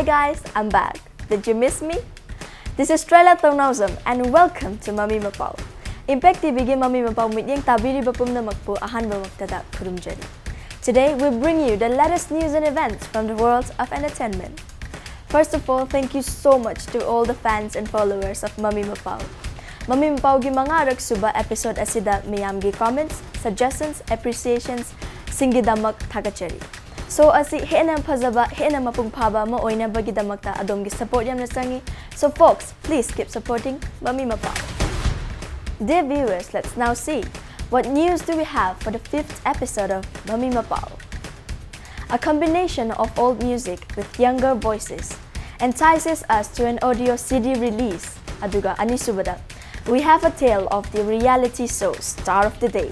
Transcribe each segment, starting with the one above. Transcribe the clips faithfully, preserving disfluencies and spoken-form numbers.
Hey guys, I'm back. Did you miss me? This is Trela Tongnazam and welcome to Mami Mapao. Impact T V-ꯒꯤ Mami Mapao ꯃꯤꯠꯌꯦꯡ ꯇꯥꯕꯤꯔꯤꯕ ꯄꯨꯝꯅꯃꯛꯄꯨ ꯑꯍꯥꯟꯕꯃꯛꯇꯗ ꯈꯨꯔꯨꯝꯖꯔꯤ. Today we bring you the latest news and events from the world of entertainment. First of all, thank you so much to all the fans and followers of Mami Mapao. Mami Mapaoꯒꯤ ꯃꯉꯥꯔꯛ ꯁꯨꯕ episode ꯑꯁꯤꯗ ꯃꯤꯌꯥꯝꯒꯤ comments, suggestions, appreciations ꯁꯤꯡꯒꯤꯗꯃꯛ ꯊꯥꯒꯠꯆꯔꯤ. Show ꯑꯁꯤ ꯍꯦꯟꯅ ꯐꯖꯕ, ꯍꯦꯟꯅ ꯃꯄꯨꯡ ꯐꯥꯕ ꯑꯃ ꯑꯣꯏꯅꯕꯒꯤꯗꯃꯛꯇ ꯑꯗꯣꯝꯒꯤ support ꯌꯥꯝꯅ ꯆꯪꯏ. So folks, please keep supporting Mami Mapao. Dear viewers, let's now see what news do we have for the fifth episode of Mami Mapao. A combination of old music with younger voices entices us to an audio C D release. ꯑꯗꯨꯒ ꯑꯅꯤꯁꯨꯕꯗ, we have a tale of the reality show Star of the Day.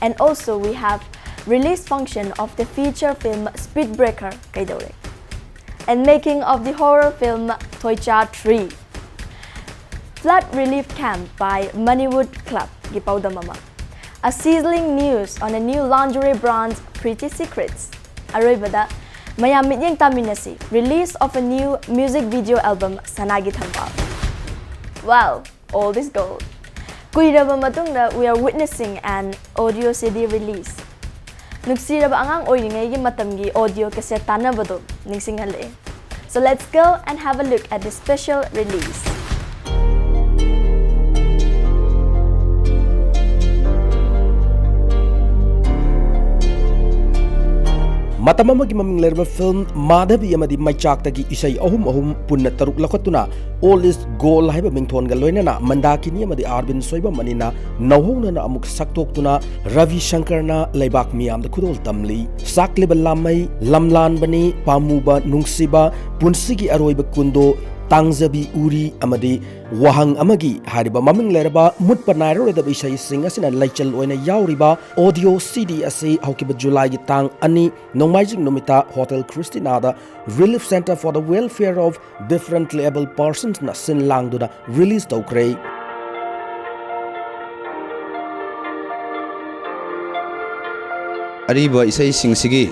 And also we have release function of the feature film Speed Breaker, ꯀꯩꯗꯧꯔꯦ? And making of the horror film Thoicha three. Flood relief camp by Mannywood Club ꯒꯤ ꯄꯥꯎꯗꯝ ꯑꯃ. A sizzling news on a new lingerie brand, Pretty Secrets. ꯑꯔꯣꯏꯕꯗ, ꯃꯌꯥꯝ ꯃꯤꯠꯌꯦꯡ ꯇꯥꯃꯤꯟꯅꯁꯤ, release of a new music video album, ꯁꯅꯥꯒꯤ ꯊꯝꯕꯥꯜ. Wow, all this gold. ꯀꯨꯏꯔꯕ ꯃꯇꯨꯡꯗ we are witnessing an audio C D release. ꯅꯨꯡꯁꯤꯔꯕ ꯑꯉꯥꯡ ꯑꯣꯏꯔꯤꯉꯩꯒꯤ ꯃꯇꯝꯒꯤ audio cassette ꯇꯥꯟꯅꯕꯗꯣ ꯅꯤꯡꯁꯤꯡꯍꯜꯂꯛꯑꯦ. So let's go and have a look at this special release. ꯃꯇꯝ ꯑꯃꯒꯤ ꯃꯃꯤꯡ ꯂꯩꯔꯕ film ꯃꯥꯙꯕꯤ ꯑꯃꯗꯤ ꯃꯩꯆꯥꯛꯇꯒꯤ ꯏꯁꯩ ꯑꯍꯨꯝ ꯑꯍꯨꯝ ꯄꯨꯟꯅ ꯇꯔꯨꯛ ꯂꯧꯈꯠꯇꯨꯅ Old is Gold ꯍꯥꯏꯕ ꯃꯤꯡꯊꯣꯟꯒ ꯂꯣꯏꯅꯅ ꯃꯟꯗꯥꯀꯤꯅꯤ ꯑꯃꯗꯤ ꯑꯥꯔꯕꯤꯟ ꯁꯣꯏꯕꯝ ꯑꯅꯤꯅ ꯅꯧꯍꯧꯅꯅ ꯑꯃꯨꯛ ꯁꯛꯇꯣꯛꯇꯨꯅ ꯔꯕꯤ ꯁꯪꯀꯔꯅ ꯂꯩꯕꯥꯛ ꯃꯤꯌꯥꯝꯗ ꯈꯨꯗꯣꯜ ꯇꯝꯂꯤ꯫ ꯆꯥꯛꯂꯤꯕ ꯂꯥꯃꯩ, ꯂꯝꯂꯥꯟꯕꯅꯤ, ꯄꯥꯝꯃꯨꯕ, ꯅꯨꯡꯁꯤꯕ, ꯄꯨꯟꯁꯤꯒꯤ ꯑꯔꯣꯏꯕ ꯀꯨꯟꯗꯣ, ꯇꯥꯡꯖꯕꯤ ꯎꯔꯤ ꯑꯃꯗꯤ ꯋꯥꯍꯪ ꯑꯃꯒꯤ ꯍꯥꯏꯔꯤꯕ ꯃꯃꯤꯡ ꯂꯩꯔꯕ ꯃꯨꯠꯄ ꯅꯥꯏꯔꯔꯣꯏꯗꯕ ꯏꯁꯩꯁꯤꯡ ꯑꯁꯤꯅ ꯂꯩꯆꯜ ꯑꯣꯏꯅ ꯌꯥꯎꯔꯤꯕ audio C D ꯑꯁꯤ ꯍꯧꯈꯤꯕ ꯖꯨꯂꯥꯏꯒꯤ ꯇꯥꯡ ꯑꯅꯤ, ꯅꯣꯡꯃꯥꯏꯖꯤꯡ ꯅꯨꯃꯤꯠꯇ Hotel Christina the Relief Centre for the Welfare of Differently Abled Persons ꯅ ꯁꯤꯟ ꯂꯥꯡꯗꯨꯅ release ꯇꯧꯈ꯭ꯔꯦ꯫ ꯑꯔꯤꯕ ꯏꯁꯩꯁꯤꯡꯁꯤꯒꯤ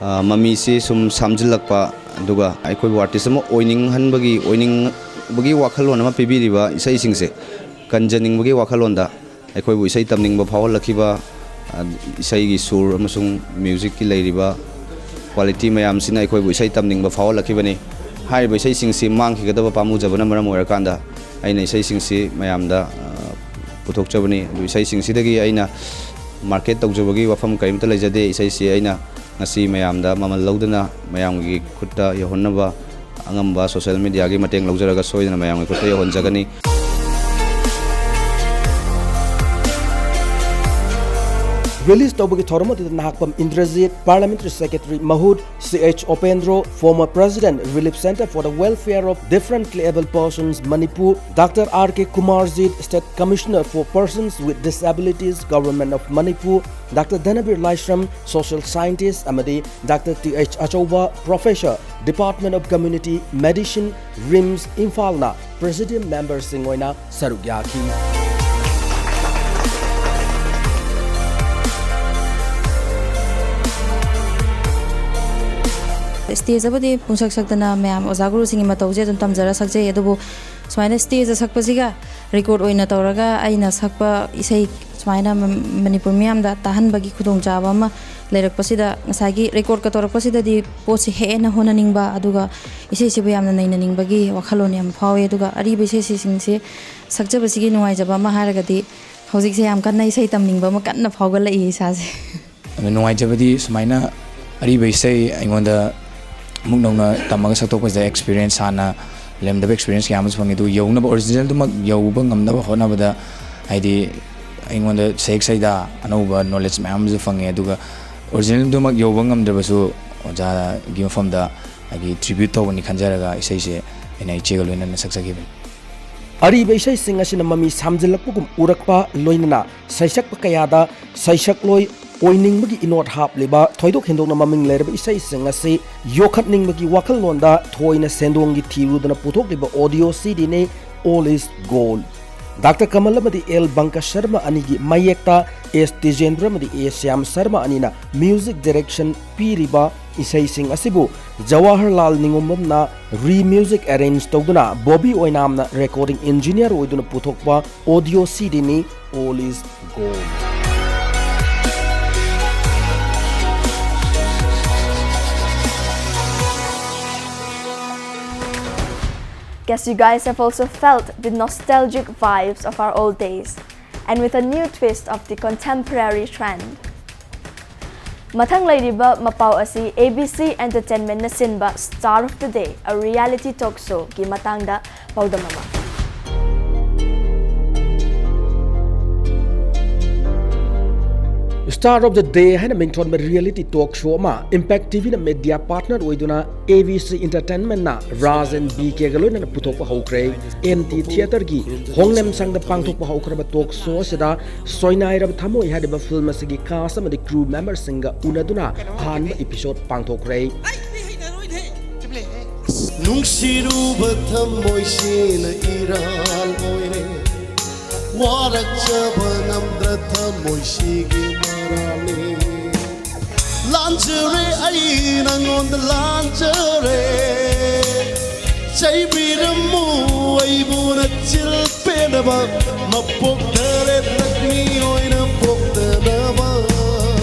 ꯑ, ꯃꯃꯤꯁꯤ ꯁꯨꯝ ꯁꯥꯝꯖꯤꯜꯂꯛꯄ, ꯑꯗꯨꯒ ꯑꯩꯈꯣꯏꯕꯨ ꯑꯥꯔꯇꯤꯁ ꯑꯃ ꯑꯣꯏꯅꯤꯡꯍꯟꯕꯒꯤ, ꯑꯣꯏꯅꯤꯡꯕꯒꯤ ꯋꯥꯈꯜꯂꯣꯟ ꯑꯃ ꯄꯤꯕꯤꯔꯤꯕ ꯏꯁꯩꯁꯤꯡꯁꯦ ꯀꯟꯖꯅꯤꯡꯕꯒꯤ ꯋꯥꯈꯜꯂꯣꯟꯗ ꯑꯩꯈꯣꯏꯕꯨ ꯏꯁꯩ ꯇꯝꯅꯤꯡꯕ ꯐꯥꯎꯍꯜꯂꯛꯈꯤꯕ, ꯑ, ꯏꯁꯩꯒꯤ ꯁꯨꯔ ꯑꯃꯁꯨꯡ ꯃ꯭ꯌꯨꯖꯤꯛꯀꯤ ꯂꯩꯔꯤꯕ ꯀ꯭ꯋꯥꯂꯤꯇꯤ ꯃꯌꯥꯝꯁꯤꯅ ꯑꯩꯈꯣꯏꯕꯨ ꯏꯁꯩ ꯇꯝꯅꯤꯡꯕ ꯐꯥꯎꯍꯜꯂꯛꯈꯤꯕꯅꯤ꯫ ꯍꯥꯏꯔꯤꯕ ꯏꯁꯩꯁꯤꯡꯁꯤ ꯃꯥꯡꯈꯤꯒꯗꯕ ꯄꯥꯝꯃꯨꯖꯕꯅ ꯃꯔꯝ ꯑꯣꯏꯔꯀꯥꯟꯗ ꯑꯩꯅ ꯏꯁꯩꯁꯤꯡꯁꯤ ꯃꯌꯥꯝꯗ, ꯑ, ꯄꯨꯊꯣꯛꯆꯕꯅꯤ꯫ ꯑꯗꯨ ꯏꯁꯩꯁꯤꯡꯁꯤꯗꯒꯤ ꯑꯩꯅ ꯃꯥꯔꯀꯦꯠ ꯇꯧꯖꯕꯒꯤ ꯋꯥꯐꯝ ꯀꯔꯤꯝꯇ ꯂꯩꯖꯗꯦ꯫ ꯏꯁꯩꯁꯤ ꯑꯩꯅ ꯉꯁꯤ ꯃꯌꯥꯝꯗ ꯃꯃꯜ ꯂꯧꯗꯅ ꯃꯌꯥꯝꯒꯤ ꯈꯨꯠꯇ ꯌꯧꯍꯟꯅꯕ ꯑꯉꯝꯕ ꯁꯣꯁꯤꯌꯦꯜ ꯃꯦꯗꯤꯌꯥꯒꯤ ꯃꯇꯦꯡ ꯂꯧꯖꯔꯒ ꯁꯣꯏꯗꯅ ꯃꯌꯥꯝꯒꯤ ꯈꯨꯠꯇ ꯌꯧꯍꯟꯖꯒꯅꯤ꯫ ꯔꯤꯂꯤꯖ ꯇꯧꯕꯒꯤ ꯊꯧꯔꯝ ꯑꯗꯨꯗ ꯅꯍꯥꯛꯄꯝ ꯏꯟꯗ꯭ꯔꯖꯤꯠ, Parliamentary Secretary ꯃꯍꯨꯠ, ꯁꯤ H ꯎꯄꯦꯟꯗ꯭ꯔꯣ, former President, Relief Centre for the Welfare of Differently Abled Persons, Manipur, doctor R K Kumarjit, State Commissioner for Persons with Disabilities, Government of Manipur, doctor Dhanabir Laishram, social scientist, ꯑꯃꯗꯤ doctor T H ꯑꯆꯧꯕ, Professor, Department of Community Medicine, RIMS, ꯏꯝꯐꯥꯜꯅ Presidium memberꯁꯤꯡ ꯑꯣꯏꯅ ꯁꯔꯨꯛ ꯌꯥꯈꯤ꯫ Stage ꯑꯃꯗꯤ ꯄꯨꯡꯁꯛ ꯁꯛꯇꯅ ꯃꯌꯥꯝ ꯑꯣꯖꯥ ꯒꯨꯔꯨꯁꯤꯡꯒꯤ ꯃꯇꯧꯁꯦ ꯑꯗꯨꯝ ꯇꯝꯖꯔ ꯁꯛꯆꯩ꯫ ꯑꯗꯨꯕꯨ ꯁꯨꯃꯥꯏꯅ ꯁ꯭ꯇꯦꯖꯇ ꯁꯛꯄꯁꯤꯒ ꯔꯦꯀꯣꯔꯗ ꯑꯣꯏꯅ ꯇꯧꯔꯒ ꯑꯩꯅ ꯁꯛꯄ ꯏꯁꯩ ꯁꯨꯃꯥꯏꯅ ꯃ-, ꯃꯅꯤꯄꯨꯔ ꯃꯤꯌꯥꯝꯗ ꯇꯥꯍꯟꯕꯒꯤ ꯈꯨꯗꯣꯡꯆꯥꯕ ꯑꯃ ꯂꯩꯔꯛꯄꯁꯤꯗ, ꯉꯁꯥꯏꯒꯤ ꯔꯦꯀꯣꯔꯗꯀ ꯇꯧꯔꯛꯄꯁꯤꯗꯗꯤ ꯄꯣꯠꯁꯤ ꯍꯦꯟꯅ ꯍꯣꯠꯅꯅꯤꯡꯕ, ꯑꯗꯨꯒ ꯏꯁꯩꯁꯤꯕꯨ ꯌꯥꯝꯅ ꯅꯩꯅꯅꯤꯡꯕꯒꯤ ꯋꯥꯈꯜꯂꯣꯟ ꯌꯥꯝ ꯐꯥꯎꯋꯦ꯫ ꯑꯗꯨꯒ ꯑꯔꯤꯕ ꯏꯁꯩꯁꯤꯡꯁꯦ ꯁꯛꯆꯕꯁꯤꯒꯤ ꯅꯨꯡꯉꯥꯏꯖꯕ ꯑꯃ ꯍꯥꯏꯔꯒꯗꯤ, ꯍꯧꯖꯤꯛꯁꯦ ꯌꯥꯝ ꯀꯟꯅ ꯏꯁꯩ ꯇꯝꯅꯤꯡꯕ ꯑꯃ ꯀꯟꯅ ꯐꯥꯎꯒꯠꯂꯛꯏ ꯏꯁꯥꯁꯦ꯫ ꯑꯗꯣ ꯅꯨꯡꯉꯥꯏꯖꯕꯗꯤ ꯁꯨꯃꯥꯏꯅ ꯑꯔꯤꯕ ꯏꯁꯩ ꯑꯩꯉꯣꯟꯗ ꯑꯃꯨꯛ ꯅꯧꯅ ꯇꯝꯃꯒ ꯁꯛꯇꯣꯛꯄꯁꯤꯗ experience, ꯍꯥꯟꯅ ꯂꯩꯔꯝꯗꯕ experience ꯀꯌꯥ ꯑꯃꯁꯨ ꯐꯪꯉꯤ꯫ ꯑꯗꯨ ꯌꯧꯅꯕ, ꯑꯣꯔꯤꯖꯤꯅꯦꯜꯗꯨꯃꯛ ꯌꯧꯕ ꯉꯝꯅꯕ ꯍꯣꯠꯅꯕꯗ, ꯍꯥꯏꯗꯤ, ꯑꯩꯉꯣꯟꯗ ꯁꯩꯌꯦꯛ ꯁꯩꯗꯥ ꯑꯅꯧꯕ knowledge ꯃꯌꯥꯝ ꯑꯃꯁꯨ ꯐꯪꯉꯦ꯫ ꯑꯗꯨꯒ ꯑꯣꯔꯤꯖꯤꯅꯦꯜꯗꯨꯃꯛ ꯌꯧꯕ ꯉꯝꯗ꯭ꯔꯕꯁꯨ, ꯑꯣꯖꯥꯒꯤ ꯃꯐꯝꯗ ꯍꯥꯏꯗꯤ tribute ꯇꯧꯕꯅꯤ ꯈꯟꯖꯔꯒ ꯏꯁꯩꯁꯦ ꯑꯩꯅ ꯏꯆꯦꯒ ꯂꯣꯏꯅꯅ ꯁꯛꯆꯈꯤꯕꯅꯤ꯫ ꯑꯔꯤꯕ ꯏꯁꯩꯁꯤꯡ ꯑꯁꯤꯅ ꯃꯃꯤ ꯁꯥꯝꯖꯤꯜꯂꯛꯄꯒꯨꯝ ꯎꯔꯛꯄ, ꯂꯣꯏꯅꯅ ꯁꯩꯁꯛꯄ ꯀꯌꯥꯗ ꯁꯩꯁꯛꯂꯣꯏ ꯑꯣꯏꯅꯤꯡꯕꯒꯤ ꯏꯅꯣꯠ ꯍꯥꯞꯂꯤꯕ ꯊꯣꯏꯗꯣꯛ ꯍꯦꯟꯗꯣꯛꯅ ꯃꯃꯤꯡ ꯂꯩꯔꯕ ꯏꯁꯩꯁꯤꯡ ꯑꯁꯤ ꯌꯣꯛꯈꯠꯅꯤꯡꯕꯒꯤ ꯋꯥꯈꯜꯂꯣꯟꯗ ꯊꯣꯏꯅ ꯁꯦꯟꯗꯣꯡꯒꯤ ꯊꯤꯔꯨꯗꯅ ꯄꯨꯊꯣꯛꯂꯤꯕ audio CDꯅꯤ All Is Gold꯫ Doctor Kamal ꯑꯃꯗꯤ ꯑꯦꯜ ꯕꯪꯀ ꯁꯔꯃ ꯑꯅꯤꯒꯤ ꯃꯌꯦꯛꯇ ꯑꯦꯁ ꯇꯤꯖꯦꯟꯗ꯭ꯔ ꯑꯃꯗꯤ ꯑꯦ ꯁ꯭ꯌꯥꯝ ꯁꯔꯃ ꯑꯅꯤꯅ ꯃ꯭ꯌꯨꯖꯤꯛ ꯗꯤꯔꯦꯛꯁꯟ ꯄꯤꯔꯤꯕ ꯏꯁꯩꯁꯤꯡ ꯑꯁꯤꯕꯨ ꯖꯋꯥꯍꯔꯂꯥꯜ ꯅꯤꯉꯣꯝꯕꯝꯅ ꯔꯤ ꯃ꯭ꯌꯨꯖꯤꯛ ꯑꯦꯔꯦꯟꯖ ꯇꯧꯗꯨꯅ ꯕꯣꯕꯤ ꯑꯣꯏꯅꯥꯝꯅ ꯔꯦꯀꯣꯔꯗꯤꯡ ꯏꯟꯖꯤꯅꯤꯌꯔ ꯑꯣꯏꯗꯨꯅ ꯄꯨꯊꯣꯛꯄ audio ꯁꯤꯗꯤꯅꯤ, All Is Gold. Guess you guys have also felt the nostalgic vibes of our old days, and with a new twist of the contemporary trend. ꯃꯊꯪ ꯂꯩꯔꯤꯕ ꯃꯄꯥꯎ ꯑꯁꯤ A B C Entertainmentꯅ ꯁꯤꯟꯕ Star of the Day, a reality talk showꯒꯤ ꯃꯇꯥꯡꯗ ꯄꯥꯎꯗꯝ ꯑꯃ꯫ Star of the Day ꯍꯥꯏꯅ ꯃꯤꯡꯊꯣꯟꯕ reality ꯇꯣꯛ show ꯑꯃ Impact TVꯅ ꯃꯦꯗꯤꯌꯥ ꯄꯥꯔꯠꯅꯔ ꯑꯣꯏꯗꯨꯅ A B C Entertainmentꯅ ꯔꯥꯖ ꯑꯦꯟ B Kꯒ ꯂꯣꯏꯅꯅ ꯄꯨꯊꯣꯛꯄ ꯍꯧꯈ꯭ꯔꯦ꯫ ꯑꯦꯝ ꯇꯤ ꯊꯤꯌꯦꯇꯔꯒꯤ ꯍꯣꯡꯅꯦꯝꯁꯪꯗ ꯄꯥꯡꯊꯣꯛꯄ ꯍꯧꯈ꯭ꯔꯕ ꯇꯣꯛ ꯁꯣ ꯑꯁꯤꯗ ꯁꯣꯏꯅꯥꯏꯔꯕ ꯊꯃꯣꯏ ꯍꯥꯏꯔꯤꯕ ꯐꯤꯜꯝ ꯑꯁꯤꯒꯤ ꯀꯥꯁ ꯑꯃꯗꯤ ꯀ꯭ꯔꯨ ꯃꯦꯝꯕꯔꯁꯤꯡꯒ ꯎꯅꯗꯨꯅ ꯑꯍꯥꯟꯕ ꯏꯄꯤꯁꯣꯗ ꯄꯥꯡꯊꯣꯛꯈ꯭ꯔꯦ꯫ ꯅꯨꯡꯁꯤꯔꯨꯕ ꯊꯃꯣꯏꯁꯤꯅ ꯏꯔꯥꯜ ꯑꯣꯏꯔꯦ꯫ ꯋꯥꯔꯛꯆꯕ ꯉꯝꯗ꯭ꯔ ꯊꯃꯣꯏꯁꯤꯒꯤ ꯃꯔꯥꯜꯅꯦ꯫ ꯂꯥꯟꯖꯔꯦ ꯑꯩ ꯅꯉꯣꯟꯗ ꯂꯥꯟꯖꯔꯦ꯫ ꯆꯩꯕꯤꯔꯝꯃꯨ ꯑꯩꯕꯨ ꯅꯆꯤꯜ ꯄꯦꯟꯅꯕ꯫ ꯃꯄꯣꯛ ꯇꯔꯦꯠꯂꯛ ꯃꯤꯑꯣꯏꯅ ꯄꯣꯛꯇꯅꯕ꯫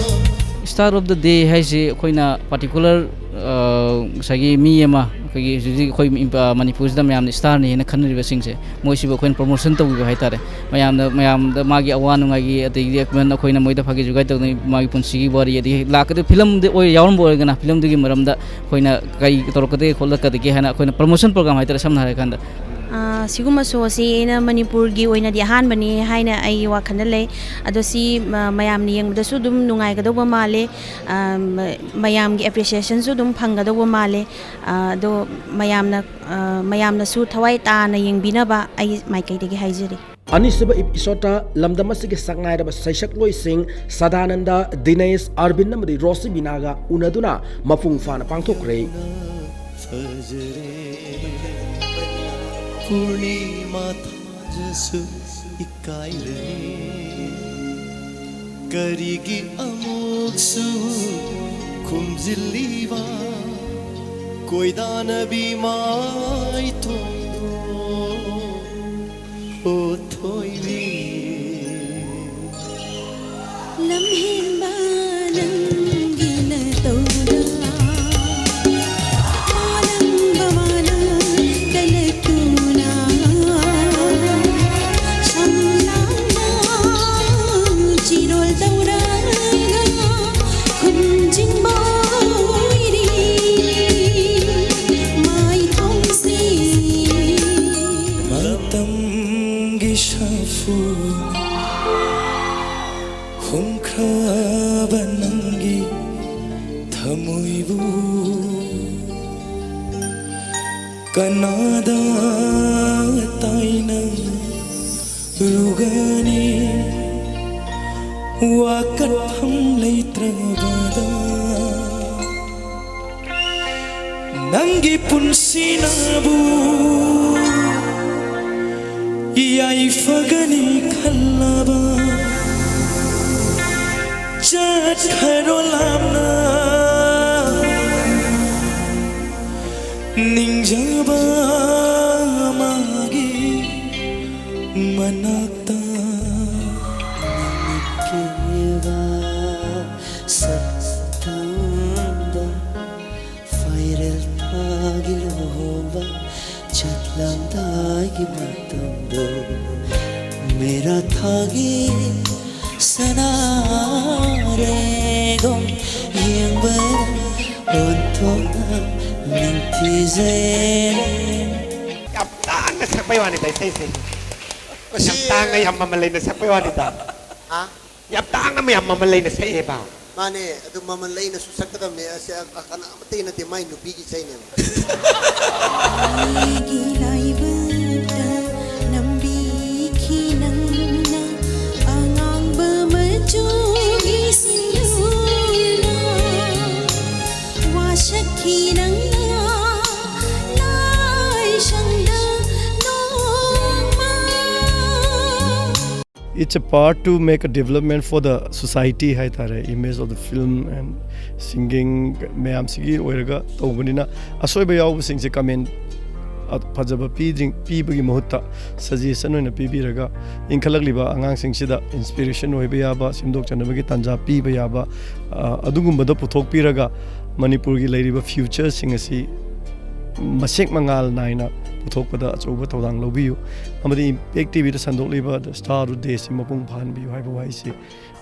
Star of the Day ꯍꯥꯏꯁꯤ ꯑꯩꯈꯣꯏꯅ ꯄꯥꯔꯇꯤꯀꯨꯂꯔ ꯉꯁꯥꯏꯒꯤ ꯃꯤ ꯑꯃ, ꯑꯩꯈꯣꯏꯒꯤ ꯍꯧꯖꯤꯛ ꯍꯧꯖꯤꯛ ꯑꯩꯈꯣꯏ ꯏꯝ- ꯑ, ꯃꯅꯤꯄꯨꯔꯁꯤꯗ ꯃꯌꯥꯝꯅ ꯁ꯭ꯇꯥꯔꯅꯤ ꯍꯥꯏꯅ ꯈꯟꯅꯔꯤꯕꯁꯤꯡꯁꯦ, ꯃꯣꯏꯁꯤꯕꯨ ꯑꯩꯈꯣꯏꯅ ꯄ꯭ꯔꯣꯃꯣꯁꯟ ꯇꯧꯕꯤꯕ ꯍꯥꯏꯇꯥꯔꯦ꯫ ꯃꯌꯥꯝꯗ ꯃꯌꯥꯝꯗ ꯃꯥꯒꯤ ꯑꯋꯥ ꯅꯨꯡꯉꯥꯏꯒꯤ, ꯑꯗꯒꯤꯗꯤ ꯑꯩꯈꯣꯏꯅ ꯑꯩꯈꯣꯏꯅ ꯃꯣꯏꯗ ꯐꯥꯒꯤ ꯖꯨꯒꯥꯏ ꯇꯧꯗꯅ ꯃꯥꯒꯤ ꯄꯨꯟꯁꯤꯒꯤ ꯋꯥꯔꯤ, ꯑꯗꯒꯤ ꯂꯥꯛꯀꯗꯕ ꯐꯤꯂꯝꯗ ꯑꯣꯏ ꯌꯥꯎꯔꯝꯕ ꯑꯣꯏꯔꯒꯅ ꯐꯤꯂꯝꯗꯨꯒꯤ ꯃꯔꯝꯗ ꯑꯩꯈꯣꯏꯅ ꯀꯔꯤ ꯇꯧꯔꯛꯀꯗꯒꯦ ꯈꯣꯠꯂꯛꯀꯗꯒꯦ ꯍꯥꯏꯅ ꯑꯩꯈꯣꯏꯅ ꯄ꯭ꯔꯣꯃꯣꯁꯟ ꯄ꯭ꯔꯣꯒ꯭ꯔꯥꯝ ꯍꯥꯏꯇꯥꯔꯦ, ꯁꯝꯅ ꯍꯥꯏꯔꯀꯥꯟꯗ꯫ ꯑ, ꯁꯤꯒꯨꯝꯕ ꯁꯣꯁꯤ ꯑꯩꯅ ꯃꯅꯤꯄꯨꯔꯒꯤ ꯑꯣꯏꯅꯗꯤ ꯑꯍꯥꯟꯕꯅꯤ ꯍꯥꯏꯅ ꯑꯩꯒꯤ ꯋꯥꯈꯜꯗ ꯂꯩ꯫ ꯑꯗꯣ ꯁꯤ ꯃ- ꯃꯌꯥꯝꯅ ꯌꯦꯡꯕꯗꯁꯨ ꯑꯗꯨꯝ ꯅꯨꯡꯉꯥꯏꯒꯗꯧꯕ ꯃꯥꯜꯂꯦ꯫ ꯑ, ꯃ- ꯃꯌꯥꯝꯒꯤ ꯑꯦꯄ꯭ꯔꯤꯁꯤꯌꯦꯁꯟꯁꯨ ꯑꯗꯨꯝ ꯐꯪꯒꯗꯧꯕ ꯃꯥꯜꯂꯦ꯫ ꯑ, ꯑꯗꯣ ꯃꯌꯥꯝꯅ ꯑ, ꯃꯌꯥꯝꯅꯁꯨ ꯊꯋꯥꯏ ꯇꯥꯅ ꯌꯦꯡꯕꯤꯅꯕ ꯑꯩ ꯃꯥꯏꯀꯩꯗꯒꯤ ꯍꯥꯏꯖꯔꯤ꯫ ꯑꯅꯤꯁꯨꯕ ꯏꯄꯤꯁꯣꯗꯇ ꯂꯝꯗꯝ ꯑꯁꯤꯒꯤ ꯁꯛꯅꯥꯏꯔꯕ ꯁꯩꯁꯛꯂꯣꯏꯁꯤꯡ ꯁꯗꯥꯅꯟꯗ, ꯗꯤꯅꯦꯁ, ꯑꯔꯕꯤꯟ ꯑꯃꯗꯤ ꯔꯣꯁꯤꯕꯤꯅꯥꯒ ꯎꯅꯗꯨꯅ ꯃꯄꯨꯡ ꯐꯥꯅ ꯄꯥꯡꯊꯣꯛꯈ꯭ꯔꯦ꯫ ꯐꯖꯔꯦ ꯄꯨꯔꯅꯤꯃꯥ ꯊꯥꯖꯁꯨ ꯏꯀꯥꯏꯔꯦ꯫ ꯀꯔꯤꯒꯤ ꯑꯃꯨꯛꯁꯨ ꯈꯨꯝꯖꯤꯜꯂꯤꯕ ꯀꯣꯏꯗꯥꯅꯕꯤ ꯃꯥꯏꯊꯣꯡꯗꯣ, ꯑꯣ ꯊꯣꯏꯕꯤ? ꯂꯝꯍꯦꯟꯕ ꯅꯪꯒꯤ ꯅꯇꯧꯗ, ꯃꯥꯂꯪꯕ ꯃꯥꯅ ꯀꯂꯛꯇꯨꯅ, ꯁꯝꯂꯥꯡꯅ ꯆꯤꯔꯣꯜ ꯇꯧꯔꯒ ꯈꯨꯟꯖꯤꯟꯕ ꯑꯣꯏꯔꯤ ꯃꯥꯏꯊꯣꯡꯁꯤ꯫ ꯃꯇꯝꯒꯤ ꯁꯥꯐꯨ ꯍꯨꯝꯈ꯭ꯔꯕ ꯅꯪꯒꯤ ꯊꯃꯣꯏꯕꯨ ꯀꯅꯥꯗ ꯇꯥꯏꯅꯔꯨꯒꯅꯤ? ꯋꯥꯀꯠꯐꯝ ꯂꯩꯇ꯭ꯔꯕꯗ ꯅꯪꯒꯤ ꯄꯨꯟꯁꯤꯅꯕꯨ ꯌꯥꯏꯐꯒꯅꯤ ꯈꯜꯂꯕ, ꯆꯠꯈ꯭ꯔꯣ ꯂꯥꯞꯅ ꯅꯤꯡꯖꯕ ꯃꯥꯒꯤ ꯃꯅꯥꯛꯇ꯫ ꯅꯪꯒꯤ ꯀꯦꯕ ꯁꯛꯇꯝꯗ ꯐꯩꯔꯦꯜ ꯊꯥꯒꯤ ꯂꯨꯍꯣꯡꯕ ꯆꯠꯂꯝꯗꯥꯏꯒꯤ ꯃꯇꯝꯗꯣ, ꯃꯦꯔꯥ ꯊꯥꯒꯤ ꯁꯅꯥꯔꯦꯒꯨꯝ ꯌꯦꯡꯕꯗ ꯑꯣꯟꯊꯣꯛꯅ ꯅꯤꯡꯊꯤꯖꯩ꯫ ꯌꯥꯝ ꯇꯥꯡꯅ ꯁꯛꯄꯩ ꯋꯥꯅꯤꯗ ꯏꯁꯩꯁꯦ꯫ ꯃꯁꯤ ꯌꯥꯝ ꯇꯥꯡꯅ, ꯌꯥꯝ ꯃꯃꯜ ꯂꯩꯅ ꯁꯛꯄꯩ ꯋꯥꯅꯤꯗ꯫ ꯍꯥ? ꯌꯥꯝ ꯇꯥꯡꯅ, ꯃꯌꯥꯝ ꯃꯃꯜ ꯂꯩꯅ ꯁꯛꯑꯦꯕ꯫ ꯃꯥꯅꯦ, ꯑꯗꯨ ꯃꯃꯜ ꯂꯩꯅꯁꯨ ꯁꯛꯀꯗꯕꯅꯦ꯫ ꯑꯁ, ꯑ, ꯀꯅꯥꯃꯠꯇꯒꯤ ꯅꯠꯇꯦ, ꯃꯥꯏ ꯅꯨꯄꯤꯒꯤ ꯏꯁꯩꯅꯦꯕ꯫ ꯑꯩꯒꯤ ꯂꯥꯏꯕꯛꯇ ꯅꯝꯕꯤꯈꯤ ꯅꯪꯅ ꯑꯉꯥꯡꯕ ꯃꯆꯨꯒꯤ ꯁꯤꯟꯗꯨꯔꯅ꯫ ꯋꯥꯁꯛꯈꯤ ꯅꯪꯅ ꯂꯥꯏꯁꯪꯗ ꯅꯣꯡꯃ꯫ It's a part to make a development for the society ꯍꯥꯏ ꯇꯥꯔꯦ, image of the film and singing ꯃꯌꯥꯝꯁꯤꯒꯤ ꯑꯣꯏꯔꯒ ꯇꯧꯕꯅꯤꯅ, ꯑꯁꯣꯏꯕ ꯌꯥꯎꯕꯁꯤꯡꯁꯦ comment ꯐꯖꯕ ꯄꯤꯗ꯭ꯔꯤ- ꯄꯤꯕꯒꯤ ꯃꯍꯨꯠꯇ suggestion ꯑꯣꯏꯅ ꯄꯤꯕꯤꯔꯒ, ꯏꯟꯈꯠꯂꯛꯂꯤꯕ ꯑꯉꯥꯡꯁꯤꯡꯁꯤꯗ inspiration ꯑꯣꯏꯕ ꯌꯥꯕ, ꯁꯦꯝꯗꯣꯛꯆꯅꯕꯒꯤ ꯇꯥꯟꯖꯥ ꯄꯤꯕ ꯌꯥꯕ, ꯑ, ꯑꯗꯨꯒꯨꯝꯕꯗ ꯄꯨꯊꯣꯛꯄꯤꯔꯒ ꯃꯅꯤꯄꯨꯔꯒꯤ ꯂꯩꯔꯤꯕ futureꯁꯤꯡ ꯑꯁꯤ ꯃꯁꯦꯛ ꯃꯉꯥꯜ ꯅꯥꯏꯅ ꯄꯨꯊꯣꯛꯄꯗ ꯑꯆꯧꯕ ꯊꯧꯗꯥꯡ ꯂꯧꯕꯤꯌꯨ꯫ ꯑꯃꯗꯤ Impact TVꯗ ꯁꯟꯗꯣꯛꯂꯤꯕ The Star Today ꯑꯁꯤ ꯃꯄꯨꯡ ꯐꯥꯍꯟꯕꯤꯌꯨ ꯍꯥꯏꯕ ꯋꯥꯍꯩꯁꯤ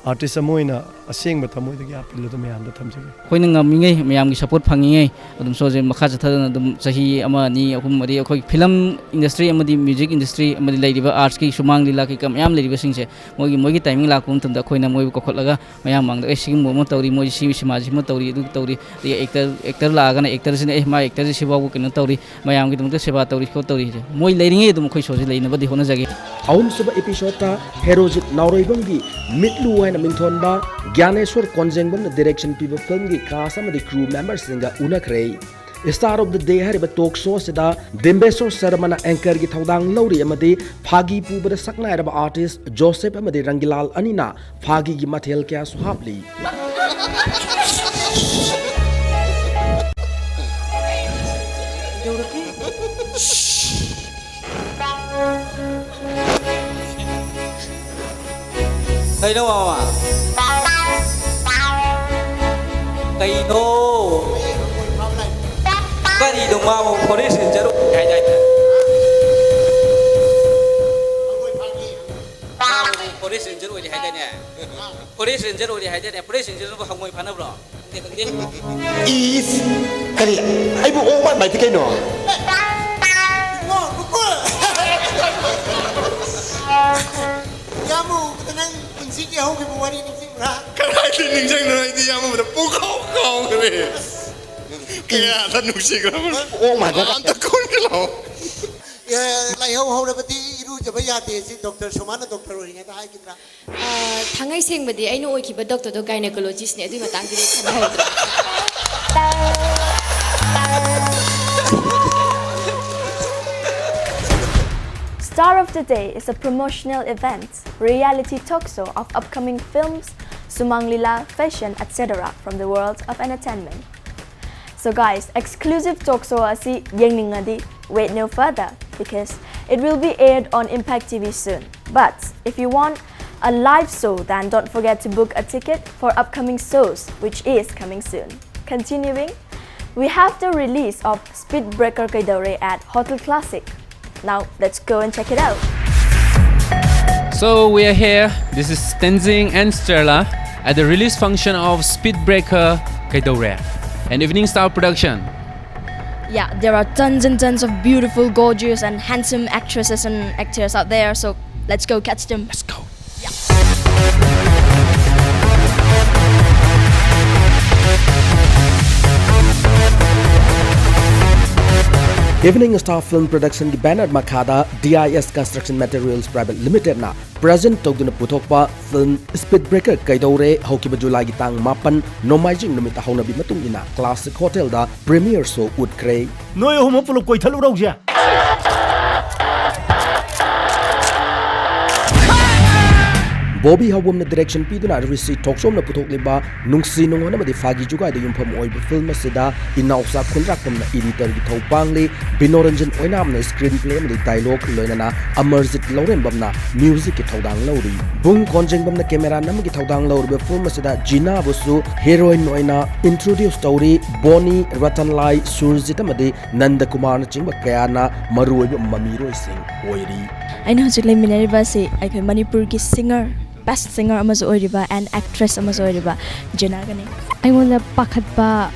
artist ꯑꯃ ꯑꯣꯏꯅ ꯑꯁꯦꯡꯕ ꯊꯃꯣꯏꯗꯒꯤ ꯑꯄꯤꯜ ꯑꯗꯨ ꯃꯌꯥꯝꯗ ꯊꯝꯖꯒꯦ꯫ ꯑꯩꯈꯣꯏꯅ ꯉꯝꯃꯤꯉꯩ, ꯃꯌꯥꯝꯒꯤ support ꯐꯪꯉꯤꯉꯩ ꯑꯗꯨꯝ showꯁꯦ ꯃꯈꯥ ꯆꯠꯊꯗꯅ ꯑꯗꯨꯝ ꯆꯍꯤ ꯑꯃ, ꯑꯅꯤ, ꯑꯍꯨꯝ, ꯃꯔꯤ ꯑꯩꯈꯣꯏ film industry ꯑꯃꯗꯤ music industry ꯑꯃꯗꯤ ꯂꯩꯔꯤꯕ artsꯀꯤ ꯁꯨꯃꯥꯡ ꯂꯤꯂꯥ ꯀꯩꯀꯥ ꯃꯌꯥꯝ ꯂꯩꯔꯤꯕꯁꯤꯡꯁꯦ ꯃꯣꯏꯒꯤ, ꯃꯣꯏꯒꯤ timing ꯂꯥꯛꯄ ꯃꯇꯝꯗ ꯑꯩꯈꯣꯏꯅ ꯃꯣꯏꯕꯨ ꯀꯧꯈꯠꯂꯒ ꯃꯌꯥꯝ ꯃꯥꯡꯗ, "ꯑꯦ, ꯁꯤꯒꯨꯝꯕ ꯑꯃ ꯇꯧꯔꯤ, ꯃꯣꯏ ꯁꯤ ꯁꯤꯃꯥꯁꯤꯃ ꯇꯧꯔꯤ, ꯑꯗꯨ ꯇꯧꯔꯤ", ꯑꯗꯒꯤ actor, actor ꯂꯥꯛꯑꯒꯅ actorꯁꯤꯅ, "ꯑꯦ, ꯃꯥ actorꯁꯤ ꯁꯤꯐꯥꯎꯕ ꯀꯩꯅꯣ ꯇꯧꯔꯤ, ꯃꯌꯥꯝꯒꯤꯗꯃꯛꯇ ꯁꯦꯕꯥ ꯇꯧꯔꯤ, ꯈꯣꯠ ꯇꯧꯔꯤ"꯫ ꯃꯣꯏ ꯂꯩꯔꯤꯉꯩ ꯑꯗꯨꯝ ꯑꯩꯈꯣꯏ showꯁꯤ ꯂꯩꯅꯕꯗꯤ ꯍꯣꯠꯅꯖꯒꯦ꯫ ꯑꯍꯨꯝꯁꯨꯕ episodeꯇ ꯍꯦꯔꯣꯖꯤꯠ ꯅꯥꯎꯔꯣꯏꯕꯝꯒꯤ ꯃꯤꯠꯂꯨ ꯍꯥꯏꯅ ꯃꯤꯡꯊꯣꯟꯕ ꯒ꯭ꯌꯥꯅꯦꯁꯣꯔ ꯀꯣꯟꯖꯦꯡꯕꯝꯅ direction ꯄꯤꯕ filmꯒꯤ cast ꯑꯃꯗꯤ crew memberꯁꯤꯡꯒ ꯎꯅꯈ꯭ꯔꯦ꯫ Star of the Day ꯍꯥꯏꯔꯤꯕ talk showꯁꯤꯗ ꯗꯤꯝꯕꯦꯁꯣꯔ ꯁꯔꯃꯅ anchorꯒꯤ ꯊꯧꯗꯥꯡ ꯂꯧꯔꯤ ꯑꯃꯗꯤ ꯐꯥꯒꯤ ꯄꯨꯕꯗ ꯁꯛꯅꯥꯏꯔꯕ artist ꯖꯣꯁꯦꯐ ꯑꯃꯗꯤ ꯔꯪꯒꯤꯂꯥꯜ ꯑꯅꯤꯅ ꯐꯥꯒꯤꯒꯤ ꯃꯊꯦꯜ ꯀꯌꯥꯁꯨ ꯍꯥꯞꯂꯤ꯫ ꯀꯩꯅꯣ ꯃꯥꯃ? ꯀꯩꯅꯣ? ꯀꯔꯤꯅꯣ ꯃꯥꯕꯨ forest ranger ꯑꯣꯏꯔꯦ ꯍꯥꯏꯗꯥꯏꯅꯦ? ꯃꯥꯕꯨ forest ranger ꯑꯣꯏꯔꯦ ꯍꯥꯏꯗꯥꯏꯅꯦ? Forest ranger ꯑꯣꯏꯔꯦ ꯍꯥꯏꯗꯥꯏꯅꯦ? Forest rangerꯕꯨ ꯍꯪꯉꯣꯏ ꯐꯥꯅꯕ꯭ꯔꯣ? ꯈꯪꯗꯦ, ꯈꯪꯗꯦ꯫ ꯏꯁ! ꯀꯔꯤ? ꯑꯩꯕꯨ ꯑꯣꯛ ꯃꯥꯟꯕ ꯍꯥꯏꯗꯤ ꯀꯩꯅꯣ? ꯏꯕꯨꯡꯉꯣ, ꯃꯀꯨ! ꯏꯌꯥꯝꯕ ꯎꯕꯗ ꯅꯪ ꯄꯨꯟꯁꯤꯒꯤ ꯍꯧꯈꯤꯕ ꯋꯥꯔꯤ ꯅꯤꯡꯁꯤꯡꯕ꯭ꯔꯥ? ꯀꯗꯥꯏꯗ ꯅꯤꯡꯁꯤꯡꯗꯣꯏꯅꯣ? ꯑꯩꯗꯤ ꯏꯌꯥꯝꯕꯗ ꯄꯨꯡꯀꯥꯎ ꯀꯥꯎꯈ꯭ꯔꯦ꯫ ꯀꯌꯥꯗ ꯅꯨꯡꯁꯤꯈ꯭ꯔꯕꯅꯣ? ꯑꯣꯛ ꯃꯥꯟꯕ ꯑꯝꯇ ꯀꯣꯟꯒꯦ ꯂꯥꯛꯑꯣ꯫ ꯑꯦ, ꯂꯥꯏꯍꯧ ꯍꯧꯔꯕꯗꯤ ꯏꯔꯨꯖꯕ ꯌꯥꯗꯦ꯫ ꯁꯤ ꯗꯣꯛꯇꯔ ꯁꯣꯃꯥꯅ ꯗꯣꯛꯇꯔ ꯑꯣꯏꯔꯤꯉꯩꯗ ꯍꯥꯏꯈꯤꯗ꯭ꯔꯥ? ꯑ, ꯊꯥꯡꯉꯩ ꯁꯦꯡꯕꯗꯤ ꯑꯩꯅ ꯑꯣꯏꯈꯤꯕ doctorꯗꯣ gynecologistꯅꯦ, ꯑꯗꯨꯏ ꯃꯇꯥꯡꯗꯗꯤ ꯈꯪꯍꯧꯗ꯭ꯔꯦ꯫ Star of the Day is a promotional event, reality talk show of upcoming films, Sumang Lila, fashion, et cetera from the world of entertainment. So guys, exclusive talk show ꯑꯁꯤ ꯌꯦꯡꯅꯤꯡꯉꯗꯤ wait no further, because it will be aired on Impact T V soon. But if you want a live show, then don't forget to book a ticket for upcoming shows, which is coming soon. Continuing, we have the release of Speed Breaker Kaidore at Hotel Classic. Now, let's go and check it out. So we are here. This is Tenzing and Sterla at the release function of Speed Breaker Kaidore, an Evening Star production. Yeah, there are tons and tons of beautiful, gorgeous, and handsome actresses and actors out there, so let's go catch them. Let's go. Evening Star Film Productionꯒꯤ banner ꯃꯈꯥꯗ D I S Construction Materials Private Limitedꯅ present ꯇꯧꯗꯨꯅ ꯄꯨꯊꯣꯛꯄ film Speed Breaker ꯀꯩꯗꯧꯔꯦ ꯍꯧꯈꯤꯕ ꯖꯨꯂꯥꯏꯒꯤ ꯇꯥꯡ ꯃꯥꯄꯟ ꯅꯣꯡꯃꯥꯏꯖꯤꯡ ꯅꯨꯃꯤꯠꯇ ꯍꯧꯅꯕꯤ ꯃꯇꯨꯡ ꯏꯟꯅ Classic Hotelꯗ premiere show ꯎꯠꯈ꯭ꯔꯦ꯫ ꯅꯣꯏ ꯑꯍꯨꯝꯃꯛ ꯄꯨꯂꯞ ꯀꯣꯏꯊꯠꯂꯨꯔꯧꯁꯦ꯫ ꯕꯣꯕꯤ ꯍꯧꯕꯝꯅ direction ꯄꯤꯗꯨꯅ ꯔꯤꯁꯤ ꯊꯣꯛꯆꯣꯝꯅ ꯄꯨꯊꯣꯛꯂꯤꯕ ꯅꯨꯡꯁꯤ ꯅꯨꯡꯉꯣꯟ ꯑꯃꯗꯤ ꯐꯥꯒꯤ ꯖꯨꯒꯥꯏꯗ ꯌꯨꯝꯐꯝ ꯑꯣꯏꯕ film ꯑꯁꯤꯗ ꯏꯅꯥꯎꯆꯥ ꯈꯨꯟꯗ꯭ꯔꯥꯛꯄꯝꯅ editorꯒꯤ ꯊꯧ ꯄꯥꯡꯂꯤ꯫ ꯕꯤꯅꯣꯔꯟꯖꯟ ꯑꯣꯏꯅꯥꯝꯅ screenplay ꯑꯃꯗꯤ dialogue ꯂꯣꯏꯅꯅ ꯑꯃꯔꯖꯤꯠ ꯂꯧꯔꯦꯝꯕꯝꯅ musicꯀꯤ ꯊꯧꯗꯥꯡ ꯂꯧꯔꯤ꯫ ꯕꯨꯡ ꯀꯣꯟꯖꯦꯡꯕꯝꯅ camera ꯅꯝꯕꯒꯤ ꯊꯧꯗꯥꯡ ꯂꯧꯔꯤꯕ film ꯑꯁꯤꯗ ꯖꯤꯅꯥꯕꯨꯁꯨ heroine ꯑꯣꯏꯅ introduce ꯇꯧꯔꯤ꯫ ꯕꯣꯅꯤ, ꯔꯇꯟꯂꯥꯏ, ꯁꯨꯔꯖꯤꯠ ꯑꯃꯗꯤ ꯅꯟꯗꯀꯨꯃꯥꯔꯅꯆꯤꯡꯕ ꯀꯌꯥꯅ ꯃꯔꯨꯑꯣꯏꯕ ꯃꯃꯤꯔꯣꯏꯁꯤꯡ ꯑꯣꯏꯔꯤ꯫ ꯑꯩꯅ ꯍꯧꯖꯤꯛ ꯂꯩꯃꯤꯟꯅꯔꯤꯕ ꯑꯁꯤ ꯑꯩꯈꯣꯏ ꯃꯅꯤꯄꯨꯔꯒꯤ singer, best singer ꯑꯃꯁꯨ ꯑꯣꯏꯔꯤꯕ and actress ꯑꯃꯁꯨ ꯑꯣꯏꯔꯤꯕ ꯖꯦꯅꯥꯒꯅꯤ꯫ ꯑꯩꯉꯣꯟꯗ ꯄꯥꯈꯠꯄ,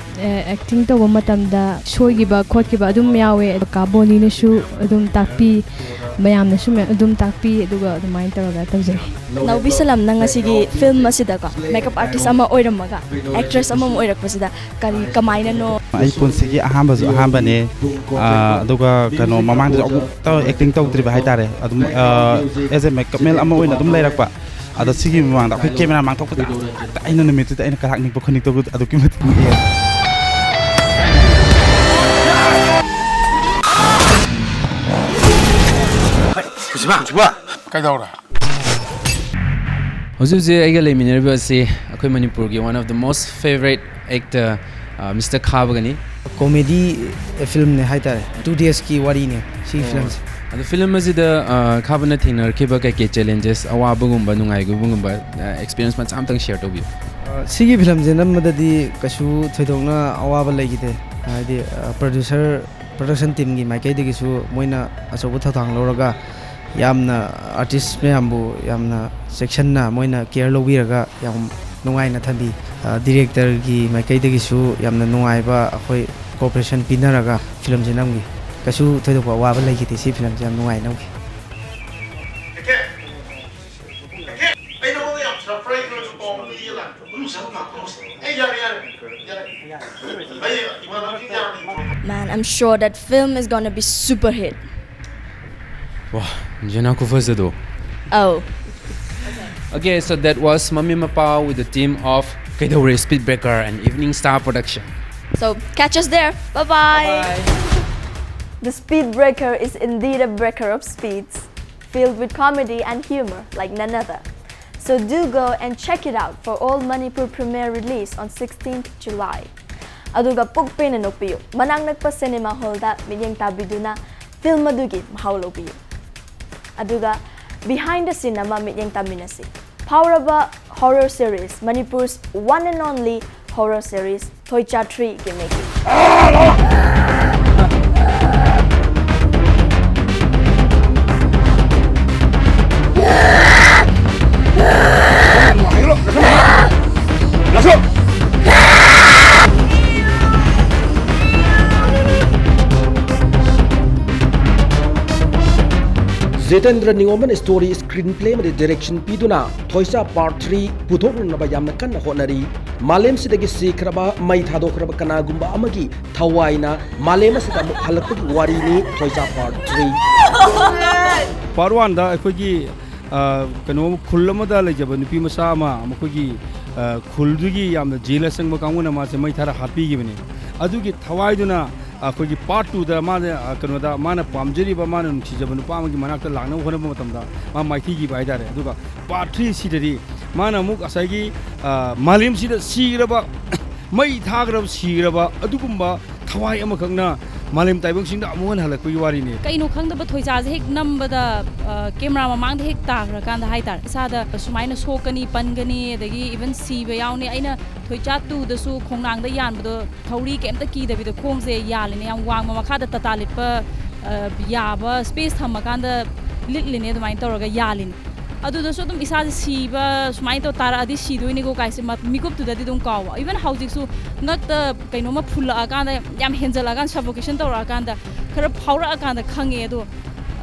ꯑꯦꯛꯇꯤꯡ ꯇꯧꯕ ꯃꯇꯝꯗ ꯁꯣꯏꯈꯤꯕ ꯈꯣꯠꯈꯤꯕ ꯑꯗꯨꯝ ꯌꯥꯎꯋꯦ꯫ ꯀꯥ ꯕꯣꯅꯤꯅꯁꯨ ꯑꯗꯨꯝ ꯇꯥꯛꯄꯤ, ꯃꯌꯥꯝꯅꯁꯨ ꯃꯌꯥꯝ ꯑꯗꯨꯝ ꯇꯥꯛꯄꯤ, ꯑꯗꯨꯒ ꯑꯗꯨꯃꯥꯏꯅ ꯇꯧꯔꯒ ꯇꯧꯖꯩ꯫ ꯅꯥꯎꯕꯤ ꯁꯂꯥꯝ, ꯅꯪ ꯉꯁꯤꯒꯤ film ꯑꯁꯤꯗꯀꯣ makeup artist ꯑꯃ ꯑꯣꯏꯔꯝꯃꯒ actress ꯑꯃ ꯑꯣꯏꯔꯛꯄꯁꯤꯗ ꯀꯔꯤ, ꯀꯃꯥꯏꯅꯅꯣ? ꯑꯩ ꯄꯨꯟꯁꯤꯒꯤ ꯑꯍꯥꯟꯕꯁꯨ ꯑꯍꯥꯟꯕꯅꯦ꯫ ꯑꯥ, ꯑꯗꯨꯒ ꯀꯩꯅꯣ, ꯃꯃꯥꯡꯗꯁꯨ ꯑꯃꯨꯛꯇ ꯑꯦꯛꯇꯤꯡ ꯇꯧꯗ꯭ꯔꯤꯕ ꯍꯥꯏꯇꯥꯔꯦ꯫ ꯑꯗꯨꯝ ꯑꯦꯖ ꯑꯦ ꯃꯦꯀꯞ ꯃꯦꯟ ꯑꯃ ꯑꯣꯏꯅ ꯑꯗꯨꯝ ꯂꯩꯔꯛꯄ꯫ ꯑꯗꯣ ꯁꯤꯒꯤ ꯃꯃꯥꯡꯗ ꯑꯩꯈꯣꯏ ꯀꯦꯃꯦꯔꯥ ꯃꯥꯡꯊꯣꯛꯄꯗ ꯍꯦꯛꯇ ꯑꯩꯅ ꯅꯨꯃꯤꯠꯇꯨꯗ ꯑꯩꯅ ꯀꯂꯥꯛ ꯅꯤꯛꯄ ꯈꯨꯅꯤꯛꯇꯕꯨ ꯑꯗꯨꯛꯀꯤ ꯃꯇꯤꯛ ꯅꯤꯛꯑꯦ꯫ ꯀꯩꯗꯧꯔꯦ? ꯍꯧꯖꯤꯛ ꯍꯧꯖꯤꯛ ꯑꯩꯒ ꯂꯩꯃꯤꯟꯅꯔꯤꯕ ꯑꯁꯤ ꯑꯩꯈꯣꯏ ꯃꯅꯤꯄꯨꯔꯒꯤ one of the most favourite actor, mister ꯈꯥꯕꯒꯅꯤ꯫ ꯀꯣꯃꯦꯗꯤ ꯐꯤꯂꯝꯅꯦ ꯍꯥꯏꯇꯥꯔꯦ, ꯇꯨ ꯗꯦꯖꯀꯤ ꯋꯥꯔꯤꯅꯦ ꯁꯤꯒꯤ ꯐꯤꯂꯝꯁꯦ꯫ ꯑꯗꯣ ꯐꯤꯂꯝ ꯑꯁꯤꯗ, ꯑ, ꯈꯥꯕꯅ ꯊꯦꯡꯅꯔꯛꯈꯤꯕ ꯀꯩꯀꯩ ꯆꯦꯂꯦꯟꯖꯦꯁ, ꯑꯋꯥꯕꯒꯨꯝꯕ, ꯅꯨꯡꯉꯥꯏꯕꯒꯨꯝꯕ, ꯑ, ꯑꯦꯛꯁꯄꯤꯔꯤꯌꯦꯟꯁ ꯃꯆꯥ ꯑꯃꯇꯪ ꯁꯤꯌꯔ ꯇꯧꯕꯤꯌꯨ꯫ ꯑ, ꯁꯤꯒꯤ ꯐꯤꯂꯝꯁꯦ ꯅꯝꯕꯗꯗꯤ ꯀꯩꯁꯨ ꯊꯣꯏꯗꯣꯛꯅ ꯑꯋꯥꯕ ꯂꯩꯈꯤꯗꯦ꯫ ꯍꯥꯏꯗꯤ, ꯑ, ꯄ꯭ꯔꯗ꯭ꯌꯨꯁꯔ, ꯄ꯭ꯔꯗꯛꯁꯟ ꯇꯤꯝꯒꯤ ꯃꯥꯏꯀꯩꯗꯒꯤꯁꯨ ꯃꯣꯏꯅ ꯑꯆꯧꯕ ꯊꯧꯗꯥꯡ ꯂꯧꯔꯒ ꯌꯥꯝꯅ ꯑꯥꯔꯇꯤꯁ ꯃꯌꯥꯝꯕꯨ ꯌꯥꯝꯅ ꯆꯦꯛꯁꯤꯟꯅ ꯃꯣꯏꯅ ꯀꯦꯌꯔ ꯂꯧꯕꯤꯔꯒ ꯌꯥꯝ ꯅꯨꯡꯉꯥꯏꯅ ꯊꯝꯕꯤ꯫ ꯑ, ꯗꯤꯔꯦꯛꯇꯔꯒꯤ ꯃꯥꯏꯀꯩꯗꯒꯤꯁꯨ ꯌꯥꯝꯅ ꯅꯨꯡꯉꯥꯏꯕ ꯑꯩꯈꯣꯏ ꯀꯣꯑꯣꯄꯔꯦꯁꯟ ꯄꯤꯅꯔꯒ ꯐꯤꯂꯝꯁꯦ ꯅꯝꯈꯤ꯫ ꯀꯩꯁꯨ ꯊꯣꯏꯗꯣꯛꯄ ꯑꯋꯥꯕ ꯂꯩꯈꯤꯗꯦ ꯁꯤ ꯐꯤꯂꯝꯁꯦ, ꯌꯥꯝ ꯅꯨꯡꯉꯥꯏ ꯅꯝꯈꯤ꯫ ꯑꯩ ꯅꯉꯣꯟꯗ ꯌꯥꯝ ꯁꯔꯄ꯭ꯔꯥꯏꯖ ꯑꯣꯏꯕ ꯄꯥꯎ ꯑꯃ ꯄꯤꯒꯦ ꯂꯥꯛꯄ꯫ ꯑꯩ ꯌꯥꯔꯦ, ꯌꯥꯔꯦ, ꯌꯥꯔꯦ꯫ ꯑꯩ ꯏꯃꯥꯟꯅꯕꯁꯤꯡ ꯌꯥꯔꯦ꯫ Man, I'm sure that film is gonna be super hit. ꯋꯥ, ꯖꯦꯅꯥ ꯈꯨꯐꯖꯗꯣ꯫ Oh. Okay, so that was Mami Mapao with the team of Kedaure Speedbreaker and Evening Star Production. So, catch us there. Bye-bye. Bye-bye. The Speedbreaker is indeed a breaker of speeds, filled with comedy and humor like none other. So do go and check it out for all Manipur premiere release on sixteenth July. ꯑꯗꯨꯒ ꯄꯨꯛ ꯄꯦꯟꯅ ꯅꯣꯛꯄꯤꯌꯨ, ꯃꯅꯥꯛ ꯅꯛꯄ cinema ꯍꯣꯜꯗ ꯃꯤꯠꯌꯦꯡ ꯇꯥꯕꯤꯗꯨꯅ film ꯑꯗꯨꯒꯤ ꯃꯍꯥꯎ ꯂꯧꯕꯤꯌꯨ꯫ ꯑꯗꯨꯒ behind the scene ꯑꯃ ꯃꯤꯠꯌꯦꯡ ꯇꯥꯃꯤꯟꯅꯁꯤ꯫ ꯐꯥꯎꯔꯕ horror series, Manipur's one and only horror series, Thoicha three ꯒꯤ making. ꯖꯤꯇꯦꯟꯗ꯭ꯔ ꯅꯤꯉꯣꯝꯕꯅ story, screenplay ꯑꯃꯗꯤ direction ꯄꯤꯗꯨꯅ ꯊꯣꯏꯆꯥ part three ꯄꯨꯊꯣꯛꯅꯅꯕ ꯌꯥꯝꯅ ꯀꯟꯅ ꯍꯣꯠꯅꯔꯤ꯫ ꯃꯥꯂꯦꯝꯁꯤꯗꯒꯤ ꯁꯤꯈ꯭ꯔꯕ, ꯃꯩ ꯊꯥꯗꯣꯛꯈ꯭ꯔꯕ ꯀꯅꯥꯒꯨꯝꯕ ꯑꯃꯒꯤ ꯊꯋꯥꯏꯅ ꯃꯥꯂꯦꯝ ꯑꯁꯤꯗ ꯑꯃꯨꯛ ꯍꯜꯂꯛꯄꯒꯤ ꯋꯥꯔꯤꯅꯤ ꯊꯣꯏꯆꯥ part three꯫ Part one ꯗ ꯑꯩꯈꯣꯏꯒꯤ, ꯑ, ꯀꯩꯅꯣ, ꯈꯨꯜ ꯑꯃꯗ ꯂꯩꯖꯕ ꯅꯨꯄꯤ ꯃꯆꯥ ꯑꯃ ꯃꯈꯣꯏꯒꯤ, ꯑ, ꯈꯨꯜꯗꯨꯒꯤ ꯌꯥꯝꯅ ꯖꯦꯂꯁ ꯆꯪꯕ ꯀꯥꯡꯕꯨꯅ ꯃꯥꯁꯦ ꯃꯩ ꯊꯥꯔ ꯍꯥꯠꯄꯤꯈꯤꯕꯅꯤ꯫ ꯑꯗꯨꯒꯤ ꯊꯋꯥꯏꯗꯨꯅ ꯑꯩꯈꯣꯏꯒꯤ ꯄꯥꯔꯠ ꯇꯨꯗ ꯃꯥꯅ, ꯑ, ꯀꯩꯅꯣꯗ ꯃꯥꯅ ꯄꯥꯝꯖꯔꯤꯕ, ꯃꯥꯅ ꯅꯨꯡꯁꯤꯖꯕ ꯅꯨꯄꯥ ꯑꯃꯒꯤ ꯃꯅꯥꯛꯇ ꯂꯥꯛꯅꯕ ꯍꯣꯠꯅꯕ ꯃꯇꯝꯗ ꯃꯥ ꯃꯥꯏꯊꯤꯈꯤꯕ ꯍꯥꯏꯇꯥꯔꯦ꯫ ꯑꯗꯨꯒ ꯄꯥꯔꯠ ꯊ꯭ꯔꯤ ꯁꯤꯗꯗꯤ ꯃꯥꯅ ꯑꯃꯨꯛ ꯉꯁꯥꯏꯒꯤ, ꯑ, ꯃꯥꯂꯦꯝꯁꯤꯗ ꯁꯤꯈ꯭ꯔꯕ, ꯃꯩ ꯊꯥꯈ꯭ꯔꯕ, ꯁꯤꯈ꯭ꯔꯕ ꯑꯗꯨꯒꯨꯝꯕ ꯊꯋꯥꯏ ꯑꯃꯈꯛꯅ ꯃꯥꯂꯦꯝ ꯇꯥꯏꯕꯪꯁꯤꯡꯗ ꯑꯃꯨꯛ ꯍꯟꯅ ꯍꯜꯂꯛꯄꯒꯤ ꯋꯥꯔꯤꯅꯤ꯫ ꯀꯩꯅꯣ ꯈꯪꯗꯕ ꯊꯣꯏꯆꯥꯁꯦ ꯍꯦꯛ ꯅꯝꯕꯗ, ꯑ, ꯀꯦꯃꯦꯔꯥ ꯃꯃꯥꯡꯗ ꯍꯦꯛ ꯇꯥꯈ꯭ꯔꯀꯥꯟꯗ ꯍꯥꯏꯇꯥꯔꯦ, ꯏꯁꯥꯗ ꯁꯨꯃꯥꯏꯅ ꯁꯣꯛꯀꯅꯤ, ꯄꯟꯒꯅꯤ, ꯑꯗꯒꯤ ꯏꯚꯟ ꯁꯤꯕ ꯌꯥꯎꯅꯤ꯫ ꯑꯩꯅ ꯊꯣꯏꯆꯥ ꯇꯨꯗꯁꯨ ꯈꯣꯡꯅꯥꯡꯗ ꯌꯥꯟꯕꯗꯣ ꯊꯧꯔꯤ ꯀꯩꯝꯇ ꯀꯤꯗꯕꯤꯗ ꯈꯣꯡꯁꯦ ꯌꯥꯜꯂꯤꯅꯦ꯫ ꯌꯥꯝ ꯋꯥꯡꯕ ꯃꯈꯥꯗ ꯇꯥꯇꯥ ꯂꯤꯠꯄ, ꯑ, ꯌꯥꯕ ꯁ꯭ꯄꯦꯁ ꯊꯝꯃꯀꯥꯟꯗ ꯂꯤꯠꯂꯤꯅꯦ, ꯑꯗꯨꯃꯥꯏꯅ ꯇꯧꯔꯒ ꯌꯥꯜꯂꯤꯅꯦ꯫ ꯑꯗꯨꯗꯁꯨ ꯑꯗꯨꯝ ꯏꯁꯥꯁꯦ ꯁꯤꯕ ꯁꯨꯃꯥꯏꯅ ꯇꯧ ꯇꯥꯔꯛꯑꯗꯤ ꯁꯤꯗꯣꯏꯅꯤꯀꯣ ꯀꯥꯏꯁꯦ ꯃ-, ꯃꯤꯀꯨꯞꯇꯨꯗꯗꯤ ꯑꯗꯨꯝ ꯀꯥꯎꯕ꯫ ꯏꯚꯟ ꯍꯧꯖꯤꯛꯁꯨ ꯉꯛꯇ ꯀꯩꯅꯣꯝꯃ ꯐꯨꯜꯂꯛꯑꯀꯥꯟꯗ, ꯌꯥꯝ ꯍꯦꯟꯖꯜꯂꯛꯑꯀꯥꯟꯗ, ꯁꯐꯣꯀꯦꯁꯟ ꯇꯧꯔꯛꯑꯀꯥꯟꯗ, ꯈꯔ ꯐꯥꯎꯔꯛꯑꯀꯥꯟꯗ ꯈꯪꯉꯦ꯫ ꯑꯗꯣ,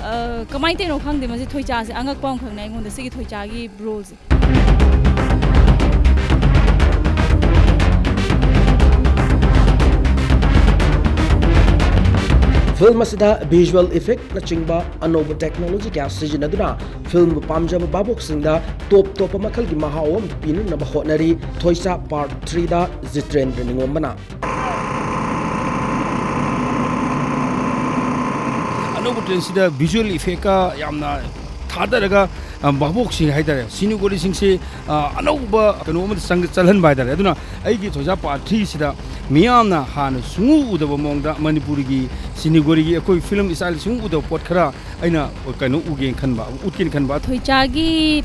ꯑ, ꯀꯃꯥꯏꯅ ꯇꯧꯔꯤꯅꯣ ꯈꯪꯗꯦ, ꯃꯁꯤ ꯊꯣꯏꯆꯥꯁꯦ ꯑꯉꯛꯄ ꯑꯃꯈꯛꯅꯦ ꯑꯩꯉꯣꯟꯗ, ꯁꯤꯒꯤ ꯊꯣꯏꯆꯥꯒꯤ ꯔꯣꯜꯁꯦ꯫ ꯐꯤꯜꯝ ꯑꯁꯤꯗ ꯚꯤꯖꯨꯋꯦꯜ ꯏꯐꯦꯛꯅꯆꯤꯡꯕ ꯑꯅꯧꯕ ꯇꯦꯛꯅꯣꯂꯣꯖꯤ ꯀꯌꯥ ꯁꯤꯖꯤꯟꯅꯗꯨꯅ ꯐꯤꯜꯝꯕꯨ ꯄꯥꯝꯖꯕ ꯚꯥꯕꯣꯛꯁꯤꯡꯗ ꯇꯣꯞ ꯇꯣꯞꯄ ꯃꯈꯜꯒꯤ ꯃꯍꯥꯎ ꯑꯃ ꯄꯤꯅꯅꯕ ꯍꯣꯠꯅꯔꯤ ꯊꯣꯏꯆꯥ ꯄꯥꯔꯠ ꯊ꯭ꯔꯤꯗ ꯖꯤꯇꯦꯟꯗ꯭ꯔ ꯅꯤꯉꯣꯝꯕꯅ꯫ ꯑꯅꯧꯕ ꯇ꯭ꯔꯦꯟꯁꯤꯗ ꯚꯤꯖꯨꯋꯦꯜ ꯏꯐꯦꯛꯀ ꯌꯥꯝꯅ ꯊꯥꯗꯔꯒ, ꯑ, ꯚꯥꯕꯣꯛꯁꯤꯡ ꯍꯥꯏꯇꯥꯔꯦ, ꯁꯤꯅꯤꯒꯣꯔꯤꯁꯤꯡꯁꯤ, ꯑ, ꯑꯅꯧꯕ ꯀꯩꯅꯣ ꯑꯃꯗ ꯆꯪ-, ꯆꯜꯍꯟꯕ ꯍꯥꯏꯇꯥꯔꯦ꯫ ꯑꯗꯨꯅ ꯑꯩꯒꯤ ꯊꯣꯏꯖꯥ ꯄꯥꯔꯠ ꯊ꯭ꯔꯤꯁꯤꯗ ꯃꯤꯌꯥꯝꯅ ꯍꯥꯟꯅ ꯁꯨꯡꯎ ꯎꯗꯕ ꯃꯑꯣꯡꯗ ꯃꯅꯤꯄꯨꯔꯒꯤ ꯁꯤꯅꯤꯒꯣꯔꯤꯒꯤ ꯑꯩꯈꯣꯏ ꯐꯤꯂꯝ ꯏꯁꯇꯥꯏꯜ ꯁꯨꯡꯎ ꯎꯗꯕ ꯄꯣꯠ ꯈꯔ ꯑꯩꯅ ꯀꯩꯅꯣ ꯎꯒꯦꯅ ꯈꯟꯕ, ꯎꯠꯀꯦꯅ ꯈꯟꯕ꯫ ꯊꯣꯏꯆꯥꯒꯤ,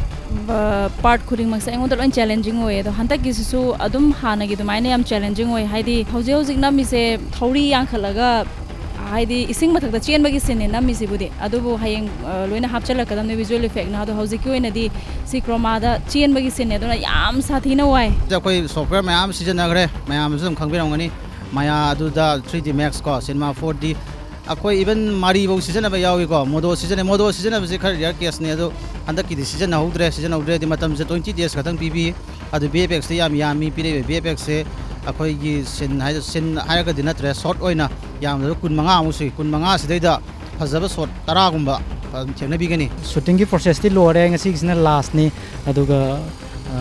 ꯑ, ꯄꯥꯔꯠ ꯈꯨꯗꯤꯡꯃꯛꯁꯦ ꯑꯩꯉꯣꯟꯗ ꯂꯣꯏ ꯆꯦꯂꯦꯟꯖꯤꯡ ꯑꯣꯏꯌꯦ꯫ ꯑꯗꯣ ꯍꯟꯗꯛꯀꯤꯁꯤꯁꯨ ꯑꯗꯨꯝ ꯍꯥꯟꯅꯒꯤ ꯑꯗꯨꯃꯥꯏꯅ ꯌꯥꯝ ꯆꯦꯂꯦꯟꯖꯤꯡ ꯑꯣꯏ꯫ ꯍꯥꯏꯗꯤ ꯍꯧꯖꯤꯛ ꯍꯧꯖꯤꯛ ꯅꯝꯃꯤꯁꯦ ꯊꯧꯔꯤ ꯌꯥꯟꯈꯠꯂꯒ, ꯍꯥꯏꯗꯤ ꯏꯁꯤꯡ ꯃꯊꯛꯇ ꯆꯦꯟꯕꯒꯤ ꯁꯤꯟꯅꯦ ꯅꯝꯃꯤꯁꯤꯕꯨꯗꯤ, ꯑꯗꯨꯕꯨ ꯍꯌꯦꯡ, ꯑ, ꯂꯣꯏꯅ ꯍꯥꯞꯆꯤꯜꯂꯛꯀꯗꯕꯅꯦ ꯚꯤꯖꯨꯋꯦꯜ ꯏꯐꯦꯛꯅ꯫ ꯑꯗꯣ ꯍꯧꯖꯤꯛꯀꯤ ꯑꯣꯏꯅꯗꯤ ꯁꯤ ꯀ꯭ꯔꯣꯃꯥꯗ ꯆꯦꯟꯕꯒꯤ ꯁꯤꯟꯅꯦ, ꯑꯗꯨꯅ ꯌꯥꯝ ꯁꯥꯊꯤꯅ ꯋꯥꯏ꯫ ꯑꯩꯈꯣꯏ ꯁꯣꯐꯋꯦꯌꯔ ꯃꯌꯥꯝ ꯁꯤꯖꯤꯟꯅꯈ꯭ꯔꯦ, ꯃꯌꯥꯝꯁꯨ ꯑꯗꯨꯝ ꯈꯪꯕꯤꯔꯝꯒꯅꯤ꯫ ꯃꯌꯥ ꯑꯗꯨꯗ ꯊ꯭ꯔꯤ ꯗꯤ ꯃꯦꯛꯁ ꯀꯣ, ꯁꯤꯅꯦꯃꯥ ꯐꯣꯔ ꯗꯤ, ꯑꯩꯈꯣꯏ ꯏꯚꯟ ꯃꯥꯔꯤꯐꯧ ꯁꯤꯖꯤꯟꯅꯕ ꯌꯥꯎꯏꯀꯣ꯫ ꯃꯣꯗꯣ ꯁꯤꯖꯤꯟꯅꯩ, ꯃꯣꯗꯣ ꯁꯤꯖꯤꯟꯅꯕꯁꯦ ꯈꯔ ꯔꯤꯌꯔ ꯀꯦꯁꯅꯦ, ꯑꯗꯣ ꯍꯟꯗꯛꯀꯤꯗꯤ ꯁꯤꯖꯤꯟꯅꯍꯧꯗ꯭ꯔꯦ꯫ ꯁꯤꯖꯤꯟꯅꯍꯧꯗ꯭ꯔꯦꯗꯤ ꯃꯇꯝꯁꯦ ꯇ꯭ꯋꯦꯟꯇꯤ ꯗꯦꯖ ꯈꯛꯇꯪ ꯄꯤꯕꯤ꯫ ꯑꯗꯨ ꯚꯤ ꯑꯦꯐ ꯑꯦꯛꯁꯇ ꯌꯥꯝ ꯌꯥꯝꯃꯤ꯫ ꯄꯤꯔꯛꯏꯕ ꯚꯤ ꯑꯦꯐ ꯑꯦꯛꯁꯁꯦ ꯑꯩꯈꯣꯏꯒꯤ ꯁꯤꯟ ꯍꯥꯏ-, ꯁꯤꯟ ꯍꯥꯏꯔꯒꯗꯤ ꯅꯠꯇ꯭ꯔꯦ, ꯁꯣꯔꯠ ꯑꯣꯏꯅ ꯌꯥꯝꯗ꯭ꯔꯕꯗ ꯀꯨꯟ ꯃꯉꯥꯃꯨꯛ ꯁꯨꯏ꯫ ꯀꯨꯟ ꯃꯉꯥꯁꯤꯗꯩꯗ ꯐꯖꯕ ꯁꯣꯠ ꯇꯔꯥꯒꯨꯝꯕ ꯑꯗꯨꯝ ꯊꯦꯡꯅꯕꯤꯒꯅꯤ꯫ ꯁꯨꯇꯤꯡꯒꯤ ꯄ꯭ꯔꯣꯁꯦꯁꯇꯤ ꯂꯣꯏꯔꯦ, ꯉꯁꯤꯒꯤꯁꯤꯅ ꯂꯥꯁꯅꯤ꯫ ꯑꯗꯨꯒ, ꯑ,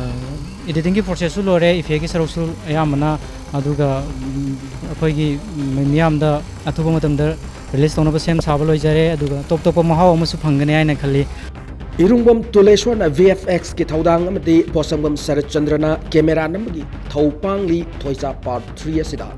Editingꯒꯤ processꯁꯨ ꯂꯣꯏꯔꯦ, effectꯀꯤ ꯁꯔꯨꯛꯁꯨ ꯑꯌꯥꯝꯕꯅ, ꯑꯗꯨꯒ ꯎꯝ, ꯑꯩꯈꯣꯏꯒꯤ ꯃꯤꯌꯥꯝꯗ ꯑꯊꯨꯕ ꯃꯇꯝꯗ release ꯇꯧꯅꯕ ꯁꯦꯝ ꯁꯥꯕ ꯂꯣꯏꯖꯔꯦ꯫ ꯑꯗꯨꯒ ꯇꯣꯞ ꯇꯣꯞꯄ ꯃꯍꯥꯎ ꯑꯃꯁꯨ ꯐꯪꯒꯅꯤ ꯍꯥꯏꯅ ꯈꯜꯂꯤ꯫ ꯏꯔꯨꯡꯕꯝ ꯇꯨꯂꯦꯁꯣꯔꯅ V F Xꯀꯤ ꯊꯧꯗꯥꯡ ꯑꯃꯗꯤ ꯄꯣꯠꯁꯪꯕꯝ ꯁꯔꯠꯆꯟꯗ꯭ꯔꯅ camera ꯅꯝꯕꯒꯤ ꯊꯧ ꯄꯥꯡꯂꯤ ꯊꯣꯏꯖꯥ part three ꯑꯁꯤꯗ꯫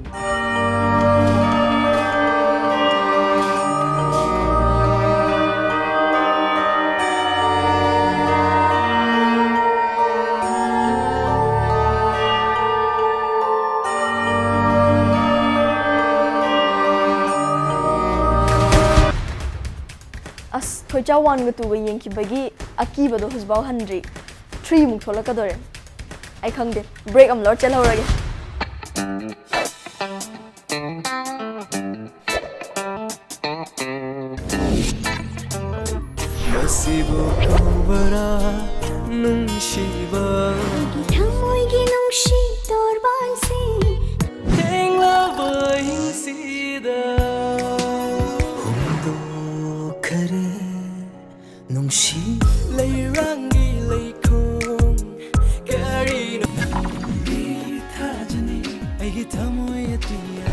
ꯑꯁ, ꯊꯣꯏꯆꯥ one ꯒ two ꯒ ꯌꯦꯡꯈꯤꯕꯒꯤ ꯑꯀꯤꯕꯗꯣ ꯍꯧꯖꯤꯛꯐꯥꯎ ꯍꯟꯗ꯭ꯔꯤ꯫ Three ꯃꯨꯛ ꯊꯣꯛꯂꯛꯀꯗꯣꯔꯦ꯫ ꯑꯩ ꯈꯪꯗꯦ, break ꯑꯃ ꯂꯧꯔ ꯆꯦꯜꯍꯧꯔꯒꯦ꯫ ꯃꯁꯤꯕꯨ ꯀꯧꯕꯔꯥ ꯅꯨꯡꯁꯤꯕ? ꯑꯩꯒꯤ ꯊꯃꯣꯏꯒꯤ ꯅꯨꯡꯁꯤ ꯇꯣꯔꯕꯥꯟꯁꯤꯡ ꯊꯦꯡꯂꯕ ꯑꯍꯤꯡꯁꯤꯗ ꯍꯨꯝꯗꯣꯛꯈꯔꯦ ꯅꯨꯡꯁꯤ ꯂꯩꯔꯥꯡꯒꯤ ꯂꯩꯈꯣꯡ ꯀꯔꯤꯅꯣ? ꯅꯪꯗꯤ ꯊꯥꯖꯅꯤ ꯑꯩꯒꯤ ꯊꯃꯣꯏ ꯑꯇꯤꯌꯥ꯫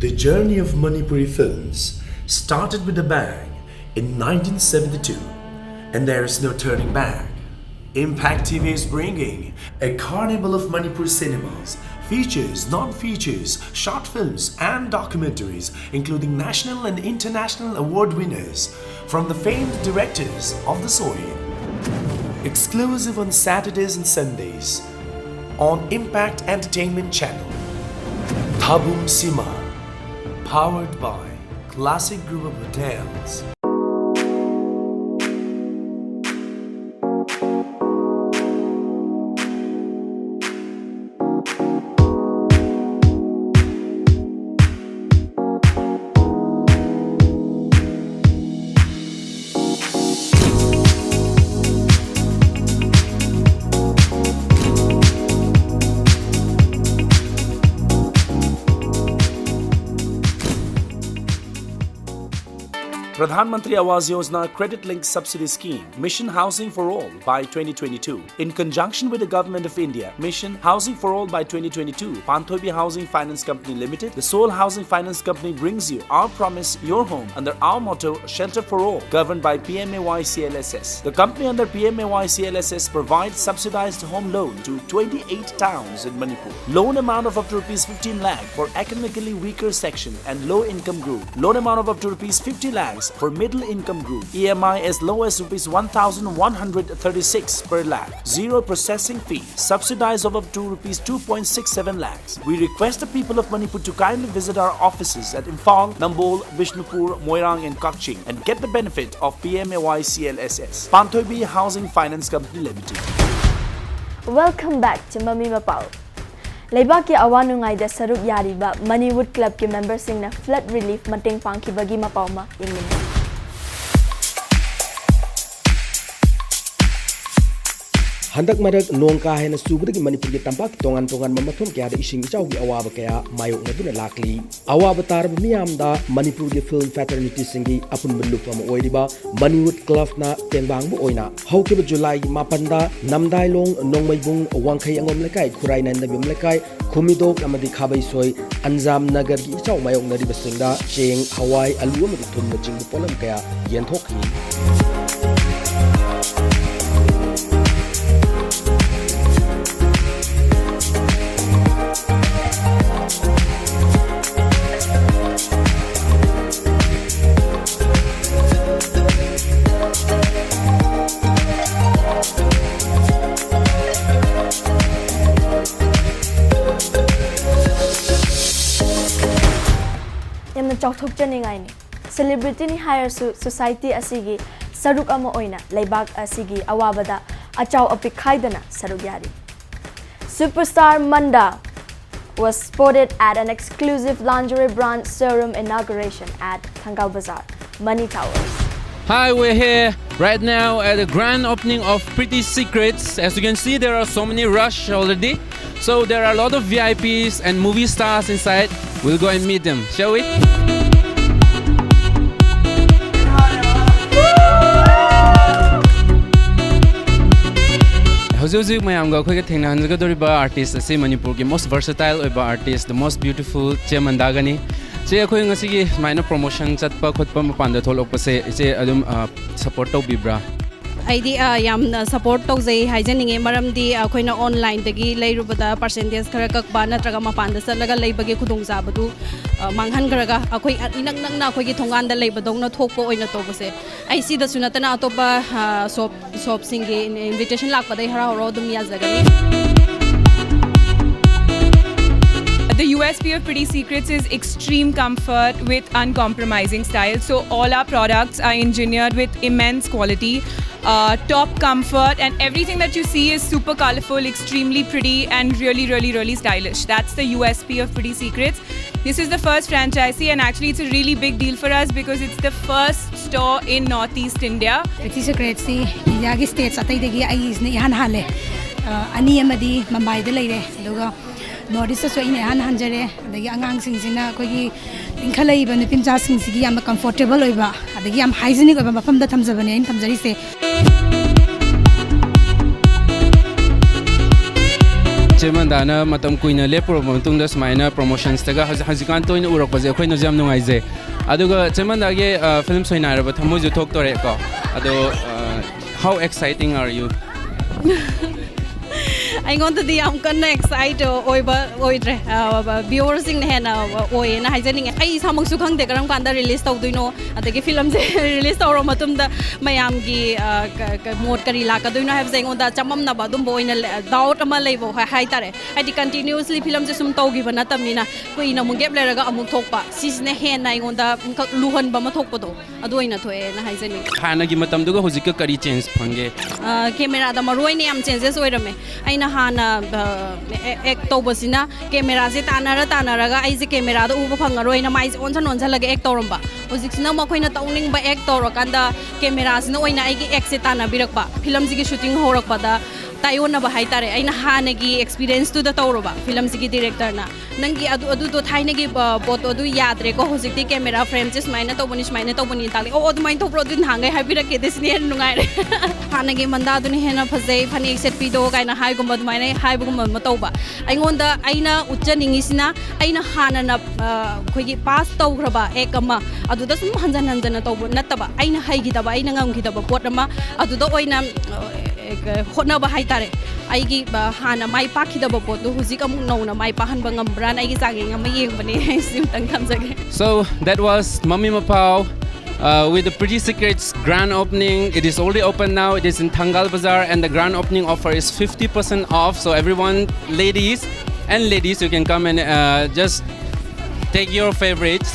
The journey of Manipuri films started with a bang in nineteen seventy-two, and there is no turning back. Impact T V is bringing a carnival of Manipuri cinemas, features, non-features, short films, and documentaries, including national and international award winners, from the famed directors of the soil. Exclusive on Saturdays and Sundays on Impact Entertainment Channel. Thabum Sima, powered by Classic Group of Hotels. Pradhan Mantri Awas Yojana Credit Linked Subsidy Scheme, Mission Housing for All by twenty twenty-two. In conjunction with the Government of India, Mission Housing for All by twenty twenty-two, Panthoibi Housing Finance Company Limited, the sole housing finance company, brings you Our Promise, Your Home under our motto, Shelter for All, governed by P M A Y C L S S. The company under P M A Y C L S S provides subsidized home loan to twenty-eight towns in Manipur. Loan amount of up to rupees fifteen lakh for economically weaker section and low income group. Loan amount of up to rupees fifty lakhs for middle income group. E M I as low as rupees one thousand one hundred thirty-six per lakh. Zero processing fee. Subsidized of up to rupees two point six seven lakhs. We request the people of Manipur to kindly visit our offices at Imphal, Nambol, Bishnupur, Moirang and Kakching and get the benefit of P M A Y C L S S. Panthoibi Housing Finance Company Limited. Welcome back to Mami Mapao. ꯂꯩꯕꯥꯛꯀꯤ ꯑꯋꯥ ꯅꯨꯡꯉꯥꯏꯗ ꯁꯔꯨꯛ ꯌꯥꯔꯤꯕ ꯃꯅꯤꯋꯨꯗ ꯀ꯭ꯂꯕꯀꯤ ꯃꯦꯝꯕꯔꯁꯤꯡꯅ flood relief ꯃꯇꯦꯡ ꯄꯥꯡꯈꯤꯕꯒꯤ ꯃꯄꯥꯎ ꯑꯃ ꯌꯦꯡꯃꯤꯟꯅꯁꯤ꯫ ꯍꯟꯗꯛ ꯃꯔꯛ ꯅꯣꯡ ꯀꯥ ꯍꯦꯟꯅ ꯆꯨꯕꯗꯒꯤ ꯃꯅꯤꯄꯨꯔꯒꯤ ꯇꯝꯄꯥꯛꯀꯤ ꯇꯣꯉꯥꯟ ꯇꯣꯉꯥꯟꯕ ꯃꯐꯝ ꯀꯌꯥꯗ ꯏꯁꯤꯡ ꯏꯆꯥꯎꯒꯤ ꯑꯋꯥꯕ ꯀꯌꯥ ꯃꯥꯌꯣꯛꯅꯗꯨꯅ ꯂꯥꯛꯂꯤ꯫ ꯑꯋꯥꯕ ꯇꯥꯔꯕ ꯃꯤꯌꯥꯝꯗ ꯃꯅꯤꯄꯨꯔꯒꯤ ꯐꯤꯜꯝ ꯐ꯭ꯔꯦꯇꯔꯅꯤꯇꯤꯁꯤꯡꯒꯤ ꯑꯄꯨꯟꯕ ꯂꯨꯞ ꯑꯃ ꯑꯣꯏꯔꯤꯕ ꯃꯅꯤꯋꯨꯗ ꯀ꯭ꯂꯕꯅ ꯇꯦꯡꯕꯥꯡꯕ ꯑꯣꯏꯅ ꯍꯧꯈꯤꯕ ꯖꯨꯂꯥꯏꯒꯤ ꯃꯥꯄꯟꯗ ꯅꯝꯗꯥꯏꯂꯣꯡ, ꯅꯣꯡꯃꯩꯕꯨꯡ, ꯋꯥꯡꯈꯩ ꯑꯉꯣꯝ ꯂꯩꯀꯥꯏ, ꯈꯨꯔꯥꯏ ꯅꯥꯏꯟꯗꯕꯤꯝ ꯂꯩꯀꯥꯏ, ꯈꯨꯃꯤꯗꯣꯛ ꯑꯃꯗꯤ ꯈꯥꯕꯩꯁꯣꯏ, ꯑꯟꯖꯥꯝ ꯅꯒꯔꯒꯤ ꯏꯆꯥꯎ ꯃꯥꯌꯣꯛꯅꯔꯤꯕꯁꯤꯡꯗ ꯆꯦꯡ, ꯍꯋꯥꯏ, ꯑꯂꯨ ꯑꯃꯗꯤ ꯊꯨꯝꯅꯆꯤꯡꯕ ꯄꯣꯠꯂꯝ ꯀꯌꯥ ꯌꯦꯟꯊꯣꯛꯈꯤ꯫ ꯌꯥꯝꯅ ꯆꯥꯎꯊꯣꯛꯆꯅꯤꯡꯉꯥꯏꯅꯤ꯫ ꯁꯦꯂꯤꯕ꯭ꯔꯤꯇꯤꯅꯤ ꯍꯥꯏꯔꯁꯨ ꯁꯣꯁꯥꯏꯇꯤ ꯑꯁꯤꯒꯤ ꯁꯔꯨꯛ ꯑꯃ ꯑꯣꯏꯅ ꯂꯩꯕꯥꯛ ꯑꯁꯤꯒꯤ ꯑꯋꯥꯕꯗ ꯑꯆꯥꯎ ꯑꯄꯤꯛ ꯈꯥꯏꯗꯅ ꯁꯔꯨꯛ ꯌꯥꯔꯤ꯫ Superstar Manda was spotted at an exclusive lingerie brand showroom inauguration at Thangaw Bazar, Mani Towers. Hi, we're here right now at the grand opening of Pretty Secrets. As you can see, there are so many rush already. So there are a lot of V I Ps and movie stars inside. We'll go and meet them, shall we? ꯍꯧꯖꯤꯛ ꯍꯧꯖꯤꯛ ꯃꯌꯥꯝꯒ ꯑꯩꯈꯣꯏꯒ ꯊꯦꯡꯅꯍꯟꯖꯒꯗꯧꯔꯤꯕ artist ꯑꯁꯤ ꯃꯅꯤꯄꯨꯔꯒꯤ most versatile ꯑꯣꯏꯕ artist, the most beautiful ꯆꯦ ꯃꯟꯗꯥꯒꯅꯤ꯫ ꯆꯦ, ꯑꯩꯈꯣꯏ ꯉꯁꯤꯒꯤ ꯁꯨꯃꯥꯏꯅ promotion ꯆꯠꯄ ꯈꯣꯠꯄ ꯃꯄꯥꯟꯗ ꯊꯣꯛꯂꯛꯄꯁꯦ ꯏꯆꯦ ꯑꯗꯨꯝ support ꯇꯧꯕꯤꯕ꯭ꯔꯥ? ꯑꯩꯗꯤ ꯑ, ꯌꯥꯝꯅ support ꯇꯧꯖꯩ ꯍꯥꯏꯖꯅꯤꯡꯉꯦ꯫ ꯃꯔꯝꯗꯤ ꯑꯩꯈꯣꯏꯅ online ꯗꯒꯤ ꯂꯩꯔꯨꯕꯗ percentage ꯈꯔ ꯀꯛꯄ ꯅꯠꯇ꯭ꯔꯒ ꯃꯄꯥꯟꯗ ꯆꯠꯂꯒ ꯂꯩꯕꯒꯤ ꯈꯨꯗꯣꯡꯆꯥꯕꯗꯨ ꯑ, ꯃꯥꯡꯍꯟꯈ꯭ꯔꯒ ꯑꯩꯈꯣꯏ ꯏꯅꯛ ꯅꯛꯅ ꯑꯩꯈꯣꯏꯒꯤ ꯊꯣꯡꯒꯥꯟꯗ ꯂꯩꯕꯗꯧꯅ ꯊꯣꯛꯄ ꯑꯣꯏꯅ ꯇꯧꯕꯁꯦ꯫ ꯑꯩ ꯁꯤꯗꯁꯨ ꯅꯠꯇꯅ ꯑꯇꯣꯞꯄ shop shop ꯁꯤꯡꯒꯤ invitation ꯂꯥꯛꯄꯗ ꯑꯩ ꯍꯔꯥꯎ ꯍꯔꯥꯎ ꯑꯗꯨꯝ ꯌꯥꯖꯒꯅꯤ꯫ The U S P of Pretty Secrets is extreme comfort with uncompromising style. So all our products are engineered with immense quality, uh, top comfort, and everything that you see is super colorful, extremely pretty, and really, really, really stylish. That's the U S P of Pretty Secrets. This is the first franchisee, and actually, it's a really big deal for us because it's the first store in Northeast India. Pretty Secrets ꯁꯤ ꯏꯟꯗꯤꯌꯥꯒꯤ states ꯑꯇꯩꯗꯒꯤ ꯑꯩꯒꯤꯁꯤꯅ ꯏꯍꯥꯟ ꯍꯥꯜꯂꯦ꯫ ꯑ, ꯑꯅꯤ ꯑꯃꯗꯤ ꯃꯨꯝꯕꯥꯏꯗ ꯂꯩꯔꯦ, ꯑꯗꯨꯒ North East ꯇꯁꯨ ꯑꯩꯅ ꯏꯍꯥꯟ ꯍꯥꯟꯖꯔꯦ꯫ ꯑꯗꯒꯤ ꯑꯉꯥꯡꯁꯤꯡꯁꯤꯅ ꯑꯩꯈꯣꯏꯒꯤ ꯏꯟꯈꯠꯂꯛꯏꯕ ꯅꯨꯄꯤ ꯃꯆꯥꯁꯤꯡꯁꯤꯒꯤ ꯌꯥꯝꯅ comfortable ꯑꯣꯏꯕ, ꯑꯗꯒꯤ ꯌꯥꯝ hygienic ꯑꯣꯏꯕ ꯃꯐꯝꯗ ꯊꯝꯖꯕꯅꯦ ꯑꯩꯅ ꯊꯝꯖꯔꯤꯁꯦ꯫ ꯆꯦ ꯃꯟꯗꯥꯅ ꯃꯇꯝ ꯀꯨꯏꯅ ꯂꯦꯞꯄꯨꯔꯕ ꯃꯇꯨꯡꯗ ꯁꯨꯃꯥꯏꯅ promotions ꯇꯒ ꯍꯧꯖꯤꯛ ꯍꯧꯖꯤꯛꯀꯥꯟ ꯇꯣꯏꯅ ꯎꯔꯛꯄꯁꯦ ꯑꯩꯈꯣꯏꯅꯁꯨ ꯌꯥꯝ ꯅꯨꯡꯉꯥꯏꯖꯩ꯫ ꯑꯗꯨꯒ ꯆꯦ ꯃꯟꯗꯥꯒꯤ film ꯁꯣꯏꯅꯥꯏꯔꯕ ꯊꯃꯣꯏꯁꯨ ꯊꯣꯛꯇꯣꯔꯦꯀꯣ꯫ ꯑꯗꯣ how exciting are you? ꯑꯩꯉꯣꯟꯗꯗꯤ ꯌꯥꯝ ꯀꯟꯅ excite ꯑꯣꯏꯕ ꯑꯣꯏꯗ꯭ꯔꯦ꯫ Viewer ꯁꯤꯡꯅ ꯍꯦꯟꯅ ꯑꯣꯏꯌꯦꯅ ꯍꯥꯏꯖꯅꯤꯡꯉꯦ꯫ ꯑꯩ ꯏꯁꯥꯃꯛꯁꯨ ꯈꯪꯗꯦ ꯀꯔꯝ ꯀꯥꯟꯗ release ꯇꯧꯗꯣꯏꯅꯣ, ꯑꯗꯒꯤ film ꯁꯦ release ꯇꯧꯔ ꯃꯇꯨꯡꯗ ꯃꯌꯥꯝꯒꯤ ꯃꯣꯠ ꯀꯔꯤ ꯂꯥꯛꯀꯗꯣꯏꯅꯣ ꯍꯥꯏꯕꯁꯦ ꯑꯩꯉꯣꯟꯗ ꯆꯃꯝꯅꯕ ꯑꯗꯨꯝꯕ ꯑꯣꯏꯅ doubt ꯑꯃ ꯂꯩꯕ ꯍꯥꯏꯇꯥꯔꯦ꯫ ꯍꯥꯏꯗꯤ continuously film ꯁꯦ ꯁꯨꯝ ꯇꯧꯈꯤꯕ ꯅꯠꯇꯕꯅꯤꯅ, ꯀꯨꯏꯅ ꯑꯃꯨꯛ gap ꯂꯩꯔꯒ ꯑꯃꯨꯛ ꯊꯣꯛꯄ, ꯁꯤꯁꯤꯅ ꯍꯦꯟꯅ ꯑꯩꯉꯣꯟꯗ ꯑꯃꯨꯛꯈꯛ ꯂꯨꯍꯟꯕ ꯑꯃ ꯊꯣꯛꯄꯗꯣ, ꯑꯗꯨ ꯑꯣꯏꯅ ꯊꯣꯛꯑꯦꯅ ꯍꯥꯏꯖꯅꯤꯡꯉꯤ꯫ ꯍꯥꯟꯅꯒꯤ ꯃꯇꯝꯗꯨꯒ ꯍꯧꯖꯤꯛꯀ ꯀꯔꯤ change ꯐꯪꯒꯦ? Camera ꯗ ꯃꯔꯨ ꯑꯣꯏꯅ ꯌꯥꯝ changes ꯑꯣꯏꯔꯝꯃꯦ꯫ ꯑꯩꯅ ꯍꯥꯟꯅ act ꯇꯧꯕꯁꯤꯅ camera ꯁꯦ ꯇꯥꯟꯅꯔ ꯇꯥꯟꯅꯔꯒ ꯑꯩꯁꯦ camera ꯗ ꯎꯕ ꯐꯪꯉꯔꯣꯏꯅ ꯃꯥꯏꯁꯦ ꯑꯣꯟꯁꯟ ꯑꯣꯟꯁꯜꯂꯒ act ꯇꯧꯔꯝꯕ꯫ ꯍꯧꯖꯤꯛꯁꯤꯅ ꯑꯃꯨꯛ ꯑꯩꯈꯣꯏꯅ ꯇꯧꯅꯤꯡꯕ act ꯇꯧꯔꯀꯥꯟꯗ camera ꯁꯤꯅ ꯑꯣꯏꯅ ꯑꯩꯒꯤ act ꯁꯦ ꯇꯥꯟꯅꯕꯤꯔꯛꯄ꯫ Film ꯁꯤꯒꯤ shooting ꯍꯧꯔꯛꯄꯗ ꯇꯥꯏꯌꯣꯟꯅꯕ ꯍꯥꯏꯇꯥꯔꯦ꯫ ꯑꯩꯅ ꯍꯥꯟꯅꯒꯤ ꯑꯦꯛꯁꯄꯤꯔꯤꯌꯦꯟꯁꯇꯨꯗ ꯇꯧꯔꯕ ꯐꯤꯂꯝꯁꯤꯒꯤ ꯗꯤꯔꯦꯛꯇꯔꯅ, "ꯅꯪꯒꯤ ꯑꯗꯨ ꯑꯗꯨꯗꯣ ꯊꯥꯏꯅꯒꯤ ꯄ- ꯄꯣꯠꯇꯣ ꯑꯗꯨ ꯌꯥꯗ꯭ꯔꯦꯀꯣ, ꯍꯧꯖꯤꯛꯇꯤ ꯀꯦꯃꯦꯔꯥ ꯐ꯭ꯔꯦꯝꯁꯦ ꯁꯨꯃꯥꯏꯅ ꯇꯧꯕꯅꯤ, ꯁꯨꯃꯥꯏꯅ ꯇꯧꯕꯅꯤ" ꯇꯥꯛꯂꯛꯑꯦ꯫ "ꯑꯣ, ꯑꯗꯨꯃꯥꯏꯅ ꯇꯧꯕ꯭ꯔꯣ? ꯑꯗꯨꯗꯤ ꯅꯍꯥꯟꯈꯩ ꯍꯥꯏꯕꯤꯔꯛꯀꯦꯗꯤ, ꯁꯤꯅ ꯍꯦꯟꯅ ꯅꯨꯡꯉꯥꯏꯔꯦ꯫ ꯍꯥꯟꯅꯒꯤ ꯃꯟꯗꯥꯗꯨꯅ ꯍꯦꯟꯅ ꯐꯖꯩ, ꯐꯅꯦꯛ ꯁꯦꯠꯄꯤꯗꯣ" ꯀꯥꯏꯅ ꯍꯥꯏꯒꯨꯝꯕ, ꯑꯗꯨꯃꯥꯏꯅ ꯍꯥꯏꯕꯒꯨꯝꯕ ꯑꯃ ꯇꯧꯕ꯫ ꯑꯩꯉꯣꯟꯗ ꯑꯩꯅ ꯎꯠꯆꯅꯤꯡꯉꯤꯁꯤꯅ, ꯑꯩꯅ ꯍꯥꯟꯅꯅ ꯑ, ꯑꯩꯈꯣꯏꯒꯤ ꯄꯥꯁ ꯇꯧꯈ꯭ꯔꯕ ꯑꯦꯛ ꯑꯃ, ꯑꯗꯨꯗ ꯁꯨꯝ ꯍꯟꯖꯟ ꯍꯟꯖꯟꯅ ꯇꯧꯕ ꯅꯠꯇꯕ, ꯑꯩꯅ ꯍꯩꯈꯤꯗꯕ, ꯑꯩꯅ ꯉꯝꯈꯤꯗꯕ ꯄꯣꯠ ꯑꯃ, ꯑꯗꯨꯗ ꯑꯣꯏꯅ ꯑ, ꯑꯦ, ꯍꯣꯠꯅꯕ ꯍꯥꯏꯇꯥꯔꯦ꯫ ꯑꯩꯒꯤ ꯑ, ꯍꯥꯟꯅ ꯃꯥꯏ ꯄꯥꯛꯈꯤꯗꯕ ꯄꯣꯠꯇꯣ ꯍꯧꯖꯤꯛ ꯑꯃꯨꯛ ꯅꯧꯅ ꯃꯥꯏ ꯄꯥꯛꯍꯟꯕ ꯉꯝꯕ꯭ꯔꯥꯅ ꯑꯩꯒꯤ ꯆꯥꯡꯌꯦꯡ ꯑꯃ ꯌꯦꯡꯕꯅꯦ꯫ ꯁꯤꯃꯇꯪ ꯊꯝꯖꯒꯦ꯫ So that was Mami Mapao uh, with the Pretty Secrets grand opening. It is already open now. It is in Thangal Bazaar, and the grand opening offer is fifty percent off. So everyone, ladies and ladies, you can come and uh, just take your favorites.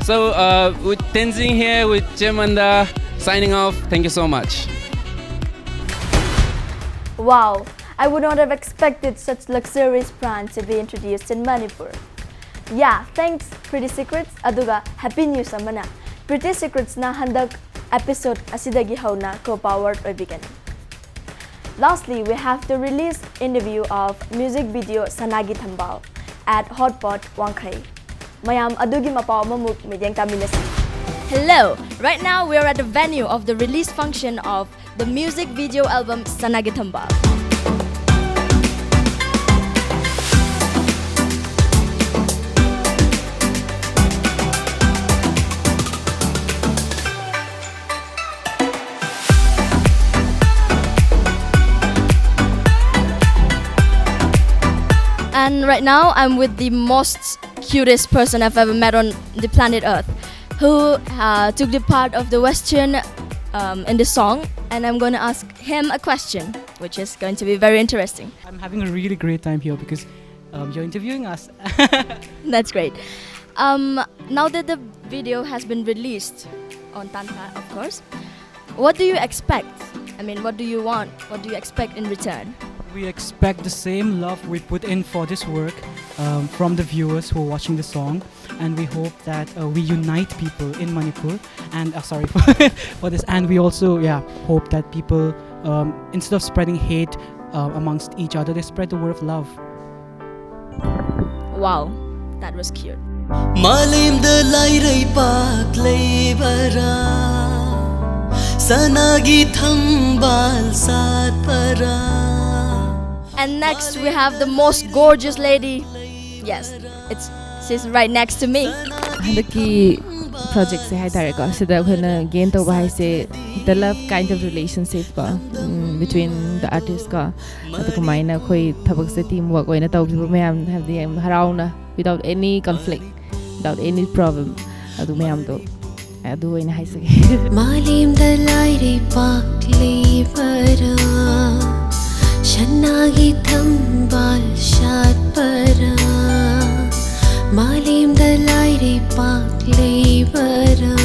So uh, with Tenzing here, with Chemanda, signing off. Thank you so much. Wow, I would not have expected such luxurious brand to be introduced in Manipur. Yeah, thanks Pretty Secrets, ꯑꯗꯨꯒ happy news ꯑꯃꯅ, Pretty Secretsꯅ ꯍꯟꯗꯛ episode ꯑꯁꯤꯗꯒꯤ ꯍꯧꯅ co-powered ꯑꯣꯏꯕꯤꯒꯅꯤ꯫ Lastly, we have the release interview of music video Sanagi Thambal at Hotpot Wangkhei. ꯃꯌꯥꯝ, ꯑꯗꯨꯒꯤ ꯃꯄꯥꯎ ꯑꯃꯃꯨꯛ ꯃꯤꯠꯌꯦꯡ ꯇꯥꯃꯤꯟꯅꯁꯤ꯫ Hello! Right now, we are at the venue of the release function of the music video album Sanagi Thambal. And right now, I'm with the most cutest person I've ever met on the planet Earth, who uh, took the part of the Western um, in the song. And I'm going to ask him a question, which is going to be very interesting. I'm having a really great time here because um, you're interviewing us. That's great. Um, now that the video has been released on Tanpa, of course, what do you expect? I mean, what do you want? What do you expect in return? We expect the same love we put in for this work um, from the viewers who are watching the song, and we hope that uh, we unite people in Manipur. And uh, sorry for, for this. And we also, yeah, hope that people Um, instead of spreading hate uh, amongst each other, they spread the word of love. Wow, that was cute. ꯃꯥꯂꯦꯝꯗ ꯂꯥꯏꯔꯩꯄꯥꯛ ꯂꯩꯕꯔꯥ? ꯁꯅꯥꯒꯤ ꯊꯝꯕꯥꯜ ꯁꯥꯠꯄꯔꯥ? And next we have the most gorgeous lady. Yes, it's she's right next to me. ꯍꯟꯗꯛꯀꯤ ꯄ꯭ꯔꯣꯖꯦꯛꯁꯦ ꯍꯥꯏꯇꯥꯔꯦꯀꯣ, ꯁꯤꯗ ꯑꯩꯈꯣꯏꯅ ꯒꯦꯟ ꯇꯧꯕ ꯍꯥꯏꯁꯦ the love kind of relationship ꯀꯣ, between the artist ꯀꯣ, ꯑꯗꯨ ꯀꯃꯥꯏꯅ ꯑꯩꯈꯣꯏ ꯊꯕꯛꯁꯦ team work ꯑꯣꯏꯅ ꯇꯧꯈꯤꯕ ꯃꯌꯥꯝ, ꯍꯥꯏꯕꯗꯤ ꯌꯥꯝ ꯍꯔꯥꯎꯅ, without any conflict, without any problem, ꯑꯗꯨ ꯃꯌꯥꯝꯗꯣ ꯑꯗꯨ ꯑꯣꯏꯅ ꯍꯥꯏꯖꯒꯦ꯫ ꯃꯥꯂꯦꯝꯗ ꯂꯥꯏꯔꯩꯄꯥꯛ ꯂꯩꯕꯔꯥ? ꯁꯅꯥꯒꯤ ꯊꯝꯕꯥꯜ ꯁꯥꯠꯄꯔꯥ? ꯃꯥꯂꯦꯝꯗ ꯂꯥꯏꯔꯩꯄꯥꯛ ꯂꯩꯕꯔꯥ?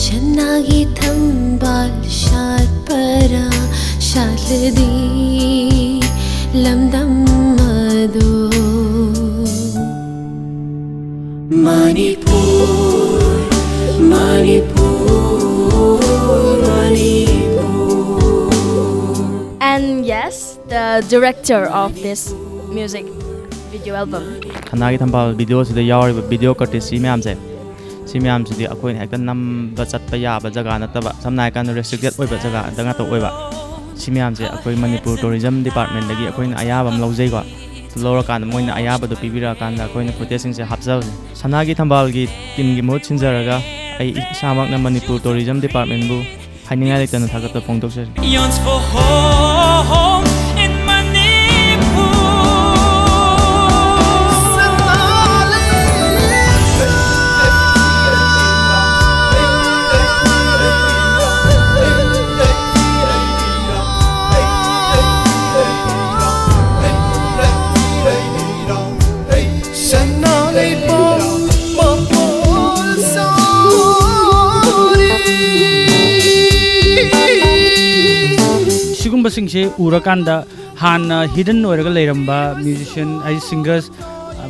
ꯁꯅꯥꯒꯤ ꯊꯝꯕꯥꯜ ꯁꯥꯠꯄꯔꯥ? ꯁꯥꯠꯂꯗꯤ ꯂꯝꯗꯝ ꯑꯗꯣ Manipur, Manipur, Manipur. And yes, the director of this music video album. ꯁꯅꯥꯒꯤ ꯊꯝꯕꯥꯜ ꯚꯤꯗꯤꯑꯣꯁꯤꯗ ꯌꯥꯎꯔꯤꯕ ꯚꯤꯗꯤꯑꯣ ꯀꯇꯦꯖ ꯁꯤ ꯃꯌꯥꯝꯁꯦ, ꯁꯤ ꯃꯌꯥꯝꯁꯤꯗꯤ ꯑꯩꯈꯣꯏꯅ ꯍꯦꯛꯇ ꯅꯝꯕ ꯆꯠꯄ ꯌꯥꯕ ꯖꯒꯥ ꯅꯠꯇꯕ, ꯁꯝꯅ ꯍꯥꯏꯔꯀꯥꯟꯗ restricted ꯑꯣꯏꯕ ꯖꯒꯥ ꯉꯥꯛꯇ ꯑꯣꯏꯕ꯫ ꯁꯤ ꯃꯌꯥꯝꯁꯦ ꯑꯩꯈꯣꯏ ꯃꯅꯤꯄꯨꯔ ꯇꯨꯔꯤꯖꯝ ꯗꯤꯄꯥꯔꯠꯃꯦꯟꯗꯒꯤ ꯑꯩꯈꯣꯏꯅ ꯑꯌꯥꯕ ꯑꯃ ꯂꯧꯖꯩꯀꯣ꯫ ꯂꯧꯔꯀꯥꯟꯗ ꯃꯣꯏꯅ ꯑꯌꯥꯕꯗꯣ ꯄꯤꯕꯤꯔꯛꯑꯀꯥꯟꯗ ꯑꯩꯈꯣꯏꯅ ꯐꯨꯇꯦꯖꯁꯤꯡꯁꯦ ꯍꯥꯞꯆꯕꯅꯤ꯫ ꯁꯅꯥꯒꯤ ꯊꯝꯕꯥꯜꯒꯤ ꯇꯤꯝꯒꯤ ꯃꯍꯨꯠ ꯁꯤꯟꯖꯔꯒ ꯑꯩ ꯏꯁꯥꯃꯛꯅ ꯃꯅꯤꯄꯨꯔ ꯇꯨꯔꯤꯖꯝ ꯗꯤꯄꯥꯔꯠꯃꯦꯟꯕꯨ ꯍꯥꯏꯅꯤꯡꯉꯥꯏ ꯂꯩꯇꯅ ꯊꯥꯒꯠꯄ ꯐꯣꯡꯗꯣꯛꯆꯔꯤ꯫ Yearns for home in Manipur. ꯁꯤꯒꯨꯝꯕꯁꯤꯡꯁꯦ ꯎꯔꯀꯥꯟꯗ ꯍꯥꯟꯅ hidden ꯑꯣꯏꯔꯒ ꯂꯩꯔꯝꯕ musician ꯍꯥꯏꯗꯤ singers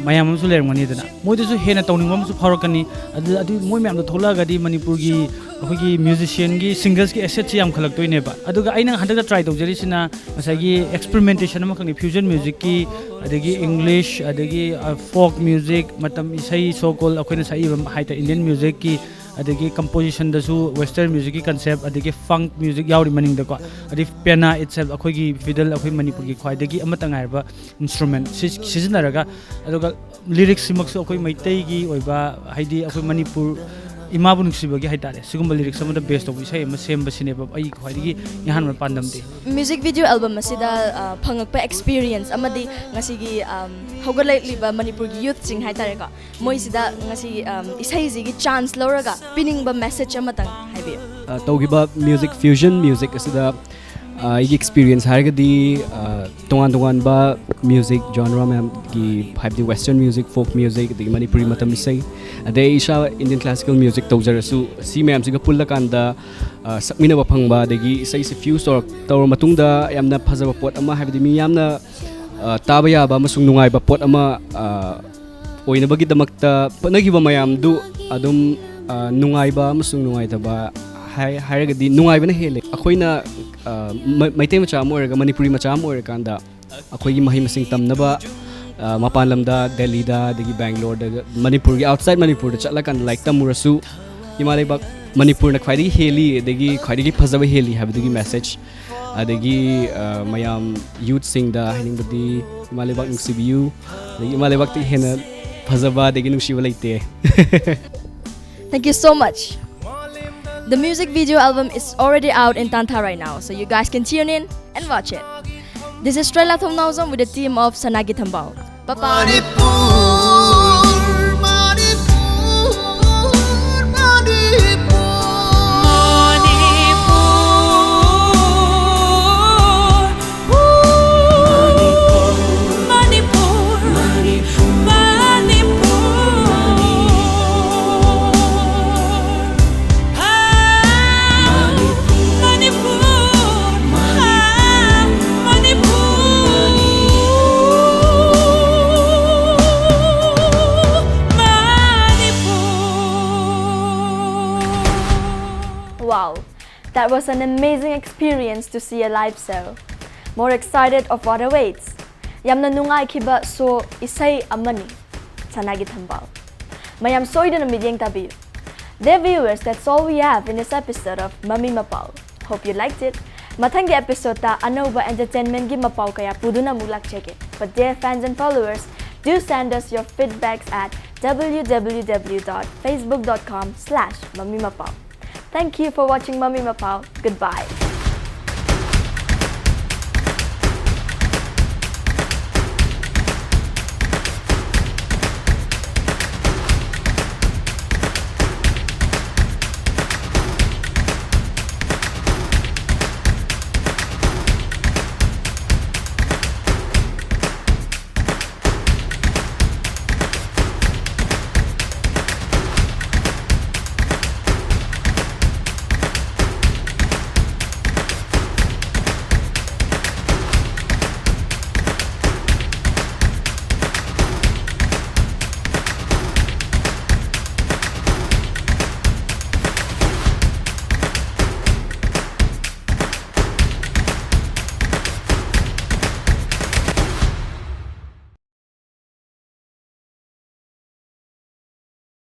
ꯃꯌꯥꯝ ꯑꯃꯁꯨ ꯂꯩꯔꯝꯒꯅꯤꯗꯅ, ꯃꯣꯏꯗꯁꯨ ꯍꯦꯟꯅ ꯇꯧꯅꯤꯡꯕ ꯑꯃꯁꯨ ꯐꯥꯎꯔꯛꯀꯅꯤ꯫ ꯑꯗꯨ ꯑꯗꯨ ꯃꯣꯏ ꯃꯌꯥꯝꯗꯣ ꯊꯣꯛꯂꯛꯑꯒꯗꯤ ꯃꯅꯤꯄꯨꯔꯒꯤ ꯑꯩꯈꯣꯏꯒꯤ ꯃ꯭ꯌꯨꯖꯤꯁꯤꯌꯟꯒꯤ, ꯁꯤꯡꯒꯔꯁꯀꯤ ꯑꯦꯁꯦꯠꯁꯤ ꯌꯥꯝꯈꯠꯂꯛꯇꯣꯏꯅꯦꯕ꯫ ꯑꯗꯨꯒ ꯑꯩꯅ ꯍꯟꯗꯛꯇ ꯇ꯭ꯔꯥꯏ ꯇꯧꯖꯔꯤꯁꯤꯅ ꯉꯁꯥꯏꯒꯤ ꯑꯦꯛꯁꯄꯔꯤꯃꯦꯟꯇꯦꯁꯟ ꯑꯃꯈꯛꯅꯤ, ꯐ꯭ꯌꯨꯖꯟ ꯃ꯭ꯌꯨꯖꯤꯛꯀꯤ, ꯑꯗꯒꯤ ꯏꯪꯂꯤꯁ, ꯑꯗꯒꯤ ꯐꯣꯛ ꯃ꯭ꯌꯨꯖꯤꯛ, ꯃꯇꯝ ꯏꯁꯩ, ꯁꯣ ꯀꯣꯜ ꯑꯩꯈꯣꯏꯅ ꯁꯛꯏꯕ ꯍꯥꯏꯇꯥꯔꯦ, ꯏꯟꯗꯤꯌꯟ ꯃ꯭ꯌꯨꯖꯤꯛꯀꯤ, ꯑꯗꯒꯤ ꯀꯝꯄꯣꯖꯤꯁꯟꯗꯁꯨ ꯋꯦꯁꯇꯔꯟ ꯃ꯭ꯌꯨꯖꯤꯛꯀꯤ ꯀꯟꯁꯦꯞ, ꯑꯗꯒꯤ ꯐꯪꯛ ꯃ꯭ꯌꯨꯖꯤꯛ ꯌꯥꯎꯔꯤ ꯃꯅꯤꯡꯗꯀꯣ, ꯑꯗꯒꯤ ꯄꯤꯌꯥꯅꯣ ꯏꯠꯁꯦꯜꯐ, ꯑꯩꯈꯣꯏꯒꯤ ꯐꯤꯗꯜ, ꯑꯩꯈꯣꯏ ꯃꯅꯤꯄꯨꯔꯒꯤ ꯈ꯭ꯋꯥꯏꯗꯒꯤ ꯑꯃꯠꯇ ꯉꯥꯏꯔꯕ ꯏꯟꯁꯇ꯭ꯔꯨꯃꯦꯟ ꯁꯤꯖꯤꯟꯅꯔꯒ, ꯑꯗꯨꯒ ꯂꯤꯔꯤꯛꯁꯤꯃꯛꯁꯨ ꯑꯩꯈꯣꯏ ꯃꯩꯇꯩꯒꯤ ꯑꯣꯏꯕ, ꯍꯥꯏꯗꯤ ꯑꯩꯈꯣꯏ ꯃꯅꯤꯄꯨꯔ ꯏꯃꯥꯕꯨ ꯅꯨꯡꯁꯤꯕꯒꯤ ꯍꯥꯏꯇꯥꯔꯦ, ꯁꯤꯒꯨꯝꯕ ꯂꯤꯔꯤꯛꯁ ꯑꯃꯗ ꯕꯦꯁ ꯇꯧꯕ ꯏꯁꯩ ꯑꯃ ꯁꯦꯝꯕꯁꯤꯅꯦꯕ ꯑꯩꯒꯤ ꯈ꯭ꯋꯥꯏꯗꯒꯤ ꯏꯍꯥꯟꯕ ꯄꯥꯟꯗꯝꯗꯤ꯫ ꯃ꯭ꯌꯨꯖꯤꯛ ꯚꯤꯗꯤꯑꯣ ꯑꯦꯜꯕꯝ ꯑꯁꯤꯗ ꯑ, ꯐꯪꯉꯛꯄ ꯑꯦꯛꯁꯄꯤꯔꯤꯌꯦꯟꯁ ꯑꯃꯗꯤ ꯉꯁꯤꯒꯤ ꯑꯝ, ꯍꯧꯒꯠꯂꯛꯂꯤꯕ ꯃꯅꯤꯄꯨꯔꯒꯤ ꯌꯨꯠꯁꯤꯡ ꯍꯥꯏꯇꯥꯔꯦꯀꯣ, ꯃꯣꯏꯁꯤꯗ ꯉꯁꯤꯒꯤ ꯑꯝ, ꯏꯁꯩꯁꯤꯒꯤ ꯆꯥꯟꯁ ꯂꯧꯔꯒ ꯄꯤꯅꯤꯡꯕ ꯃꯦꯁꯦꯖ ꯑꯃꯇꯪ ꯍꯥꯏꯕꯤꯌꯨ꯫ ꯑ, ꯇꯧꯈꯤꯕ ꯃ꯭ꯌꯨꯖꯤꯛ, ꯐ꯭ꯌꯨꯖꯟ ꯃ꯭ꯌꯨꯖꯤꯛ ꯑꯁꯤꯗ, ꯑ, ꯑꯩꯒꯤ ꯑꯦꯛꯁꯄꯤꯔꯤꯌꯦꯟꯁ ꯍꯥꯏꯔꯒꯗꯤ, ꯑ, ꯇꯣꯉꯥꯟ ꯇꯣꯉꯥꯟꯕ ꯃ꯭ꯌꯨꯖꯤꯛ ꯖꯣꯟꯔꯥ ꯃꯌꯥꯝꯒꯤ, ꯍꯥꯏꯕꯗꯤ ꯋꯦꯁꯇꯔꯟ ꯃ꯭ꯌꯨꯖꯤꯛ, ꯐꯣꯛ ꯃ꯭ꯌꯨꯖꯤꯛ, ꯑꯗꯒꯤ ꯃꯅꯤꯄꯨꯔꯤ ꯃꯇꯝ ꯏꯁꯩ, ꯑꯗꯩ ꯑꯩ ꯏꯁꯥ ꯏꯟꯗꯤꯌꯟ ꯀ꯭ꯂꯥꯁꯤꯀꯦꯜ ꯃ꯭ꯌꯨꯖꯤꯛ ꯇꯧꯖꯔꯁꯨ, ꯁꯤ ꯃꯌꯥꯝꯁꯤꯒ ꯄꯨꯜꯂꯀꯥꯟꯗ, ꯑ, ꯁꯛꯃꯤꯟꯅꯕ ꯐꯪꯕ, ꯑꯗꯒꯤ ꯏꯁꯩꯁꯦ ꯐ꯭ꯌꯨꯁ ꯇꯧꯔꯛ ꯇꯧꯔ ꯃꯇꯨꯡꯗ ꯌꯥꯝꯅ ꯐꯖꯕ ꯄꯣꯠ ꯑꯃ, ꯍꯥꯏꯕꯗꯤ ꯃꯤ ꯌꯥꯝꯅ, ꯑ, ꯇꯥꯕ ꯌꯥꯕ ꯑꯃꯁꯨꯡ ꯅꯨꯡꯉꯥꯏꯕ ꯄꯣꯠ ꯑꯃ, ꯑ, ꯑꯣꯏꯅꯕꯒꯤꯗꯃꯛꯇ ꯍꯣꯠꯅꯈꯤꯕ ꯃꯌꯥꯝꯗꯨ ꯑꯗꯨꯝ, ꯑ, ꯅꯨꯡꯉꯥꯏꯕ ꯑꯃꯁꯨꯡ ꯅꯨꯡꯉꯥꯏꯇꯕ ꯍꯥꯏ ꯍꯥꯏꯔꯒꯗꯤ ꯅꯨꯡꯉꯥꯏꯕꯅ ꯍꯦꯜꯂꯦ꯫ ꯑꯩꯈꯣꯏꯅ, ꯑ, ꯃ- ꯃꯩꯇꯩ ꯃꯆꯥ ꯑꯃ ꯑꯣꯏꯔꯒ, ꯃꯅꯤꯄꯨꯔꯤ ꯃꯆꯥ ꯑꯃ ꯑꯣꯏꯔꯀꯥꯟꯗ, ꯑꯩꯈꯣꯏꯒꯤ ꯃꯍꯩ ꯃꯁꯤꯡ ꯇꯝꯅꯕ, ꯑ, ꯃꯄꯥꯟ ꯂꯝꯗ, ꯗꯦꯜꯂꯤꯗ, ꯑꯗꯒꯤ ꯕꯦꯡꯒ꯭ꯂꯣꯔꯗ, ꯃꯅꯤꯄꯨꯔꯒꯤ ꯑꯥꯎꯠꯁꯥꯏꯠ ꯃꯅꯤꯄꯨꯔꯗ ꯆꯠꯂꯀꯥꯟꯗ ꯂꯥꯏꯔꯤꯛ ꯇꯝꯃꯨꯔꯁꯨ, ꯏꯃꯥ ꯂꯩꯕꯥꯛ ꯃꯅꯤꯄꯨꯔꯅ ꯈ꯭ꯋꯥꯏꯗꯒꯤ ꯍꯦꯜꯂꯤ, ꯑꯗꯒꯤ ꯈ꯭ꯋꯥꯏꯗꯒꯤ ꯐꯖꯕ ꯍꯦꯜꯂꯤ ꯍꯥꯏꯕꯗꯨꯒꯤ ꯃꯦꯁꯦꯖ, ꯑꯗꯒꯤ, ꯑ, ꯃꯌꯥꯝ ꯌꯨꯠꯁꯤꯡꯗ ꯍꯥꯏꯅꯤꯡꯕꯗꯤ, ꯏꯃꯥ ꯂꯩꯕꯥꯛ ꯅꯨꯡꯁꯤꯕꯤꯌꯨ, ꯑꯗꯒꯤ ꯏꯃꯥ ꯂꯩꯕꯥꯛꯇꯒꯤ ꯍꯦꯟꯅ ꯐꯖꯕ ꯑꯗꯒꯤ ꯅꯨꯡꯁꯤꯕ ꯂꯩꯇꯦ꯫ Thank you so much. The music video album is already out in Tantha right now, so you guys can tune in and watch it. This is Strela Thomnaozom with the team of Sanagi Thambao. Bye bye. Manipur, Manipur, Manipur. It was an amazing experience to see a live show. More excited of what awaits. ꯌꯥꯝꯅ ꯅꯨꯡꯉꯥꯏꯈꯤꯕ ꯁꯣ ꯏꯁꯩ ꯑꯃꯅꯤ ꯁꯅꯥꯒꯤ ꯊꯝꯕꯥꯜ꯫ ꯃꯌꯥꯝ ꯁꯣꯏꯗꯅ ꯃꯤꯠꯌꯦꯡ ꯇꯥꯕꯤꯌꯨ꯫ Dear viewers, that's all we have in this episode of ꯃꯃꯤ ꯃꯄꯥꯎ. Hope you liked it. ꯃꯊꯪꯒꯤ episode ꯇ ꯑꯅꯧꯕ entertainment ꯀꯤ ꯃꯄꯥꯎ ꯀꯌꯥ ꯄꯨꯗꯨꯅ ꯑꯃꯨꯛ ꯂꯥꯛꯆꯒꯦ. But dear fans and followers, do send us your feedbacks at w w w dot facebook dot com slash ꯃꯃꯤ ꯃꯄꯥꯎ. Thank you for watching ꯃꯃꯤ ꯃꯄꯥꯎ. Goodbye.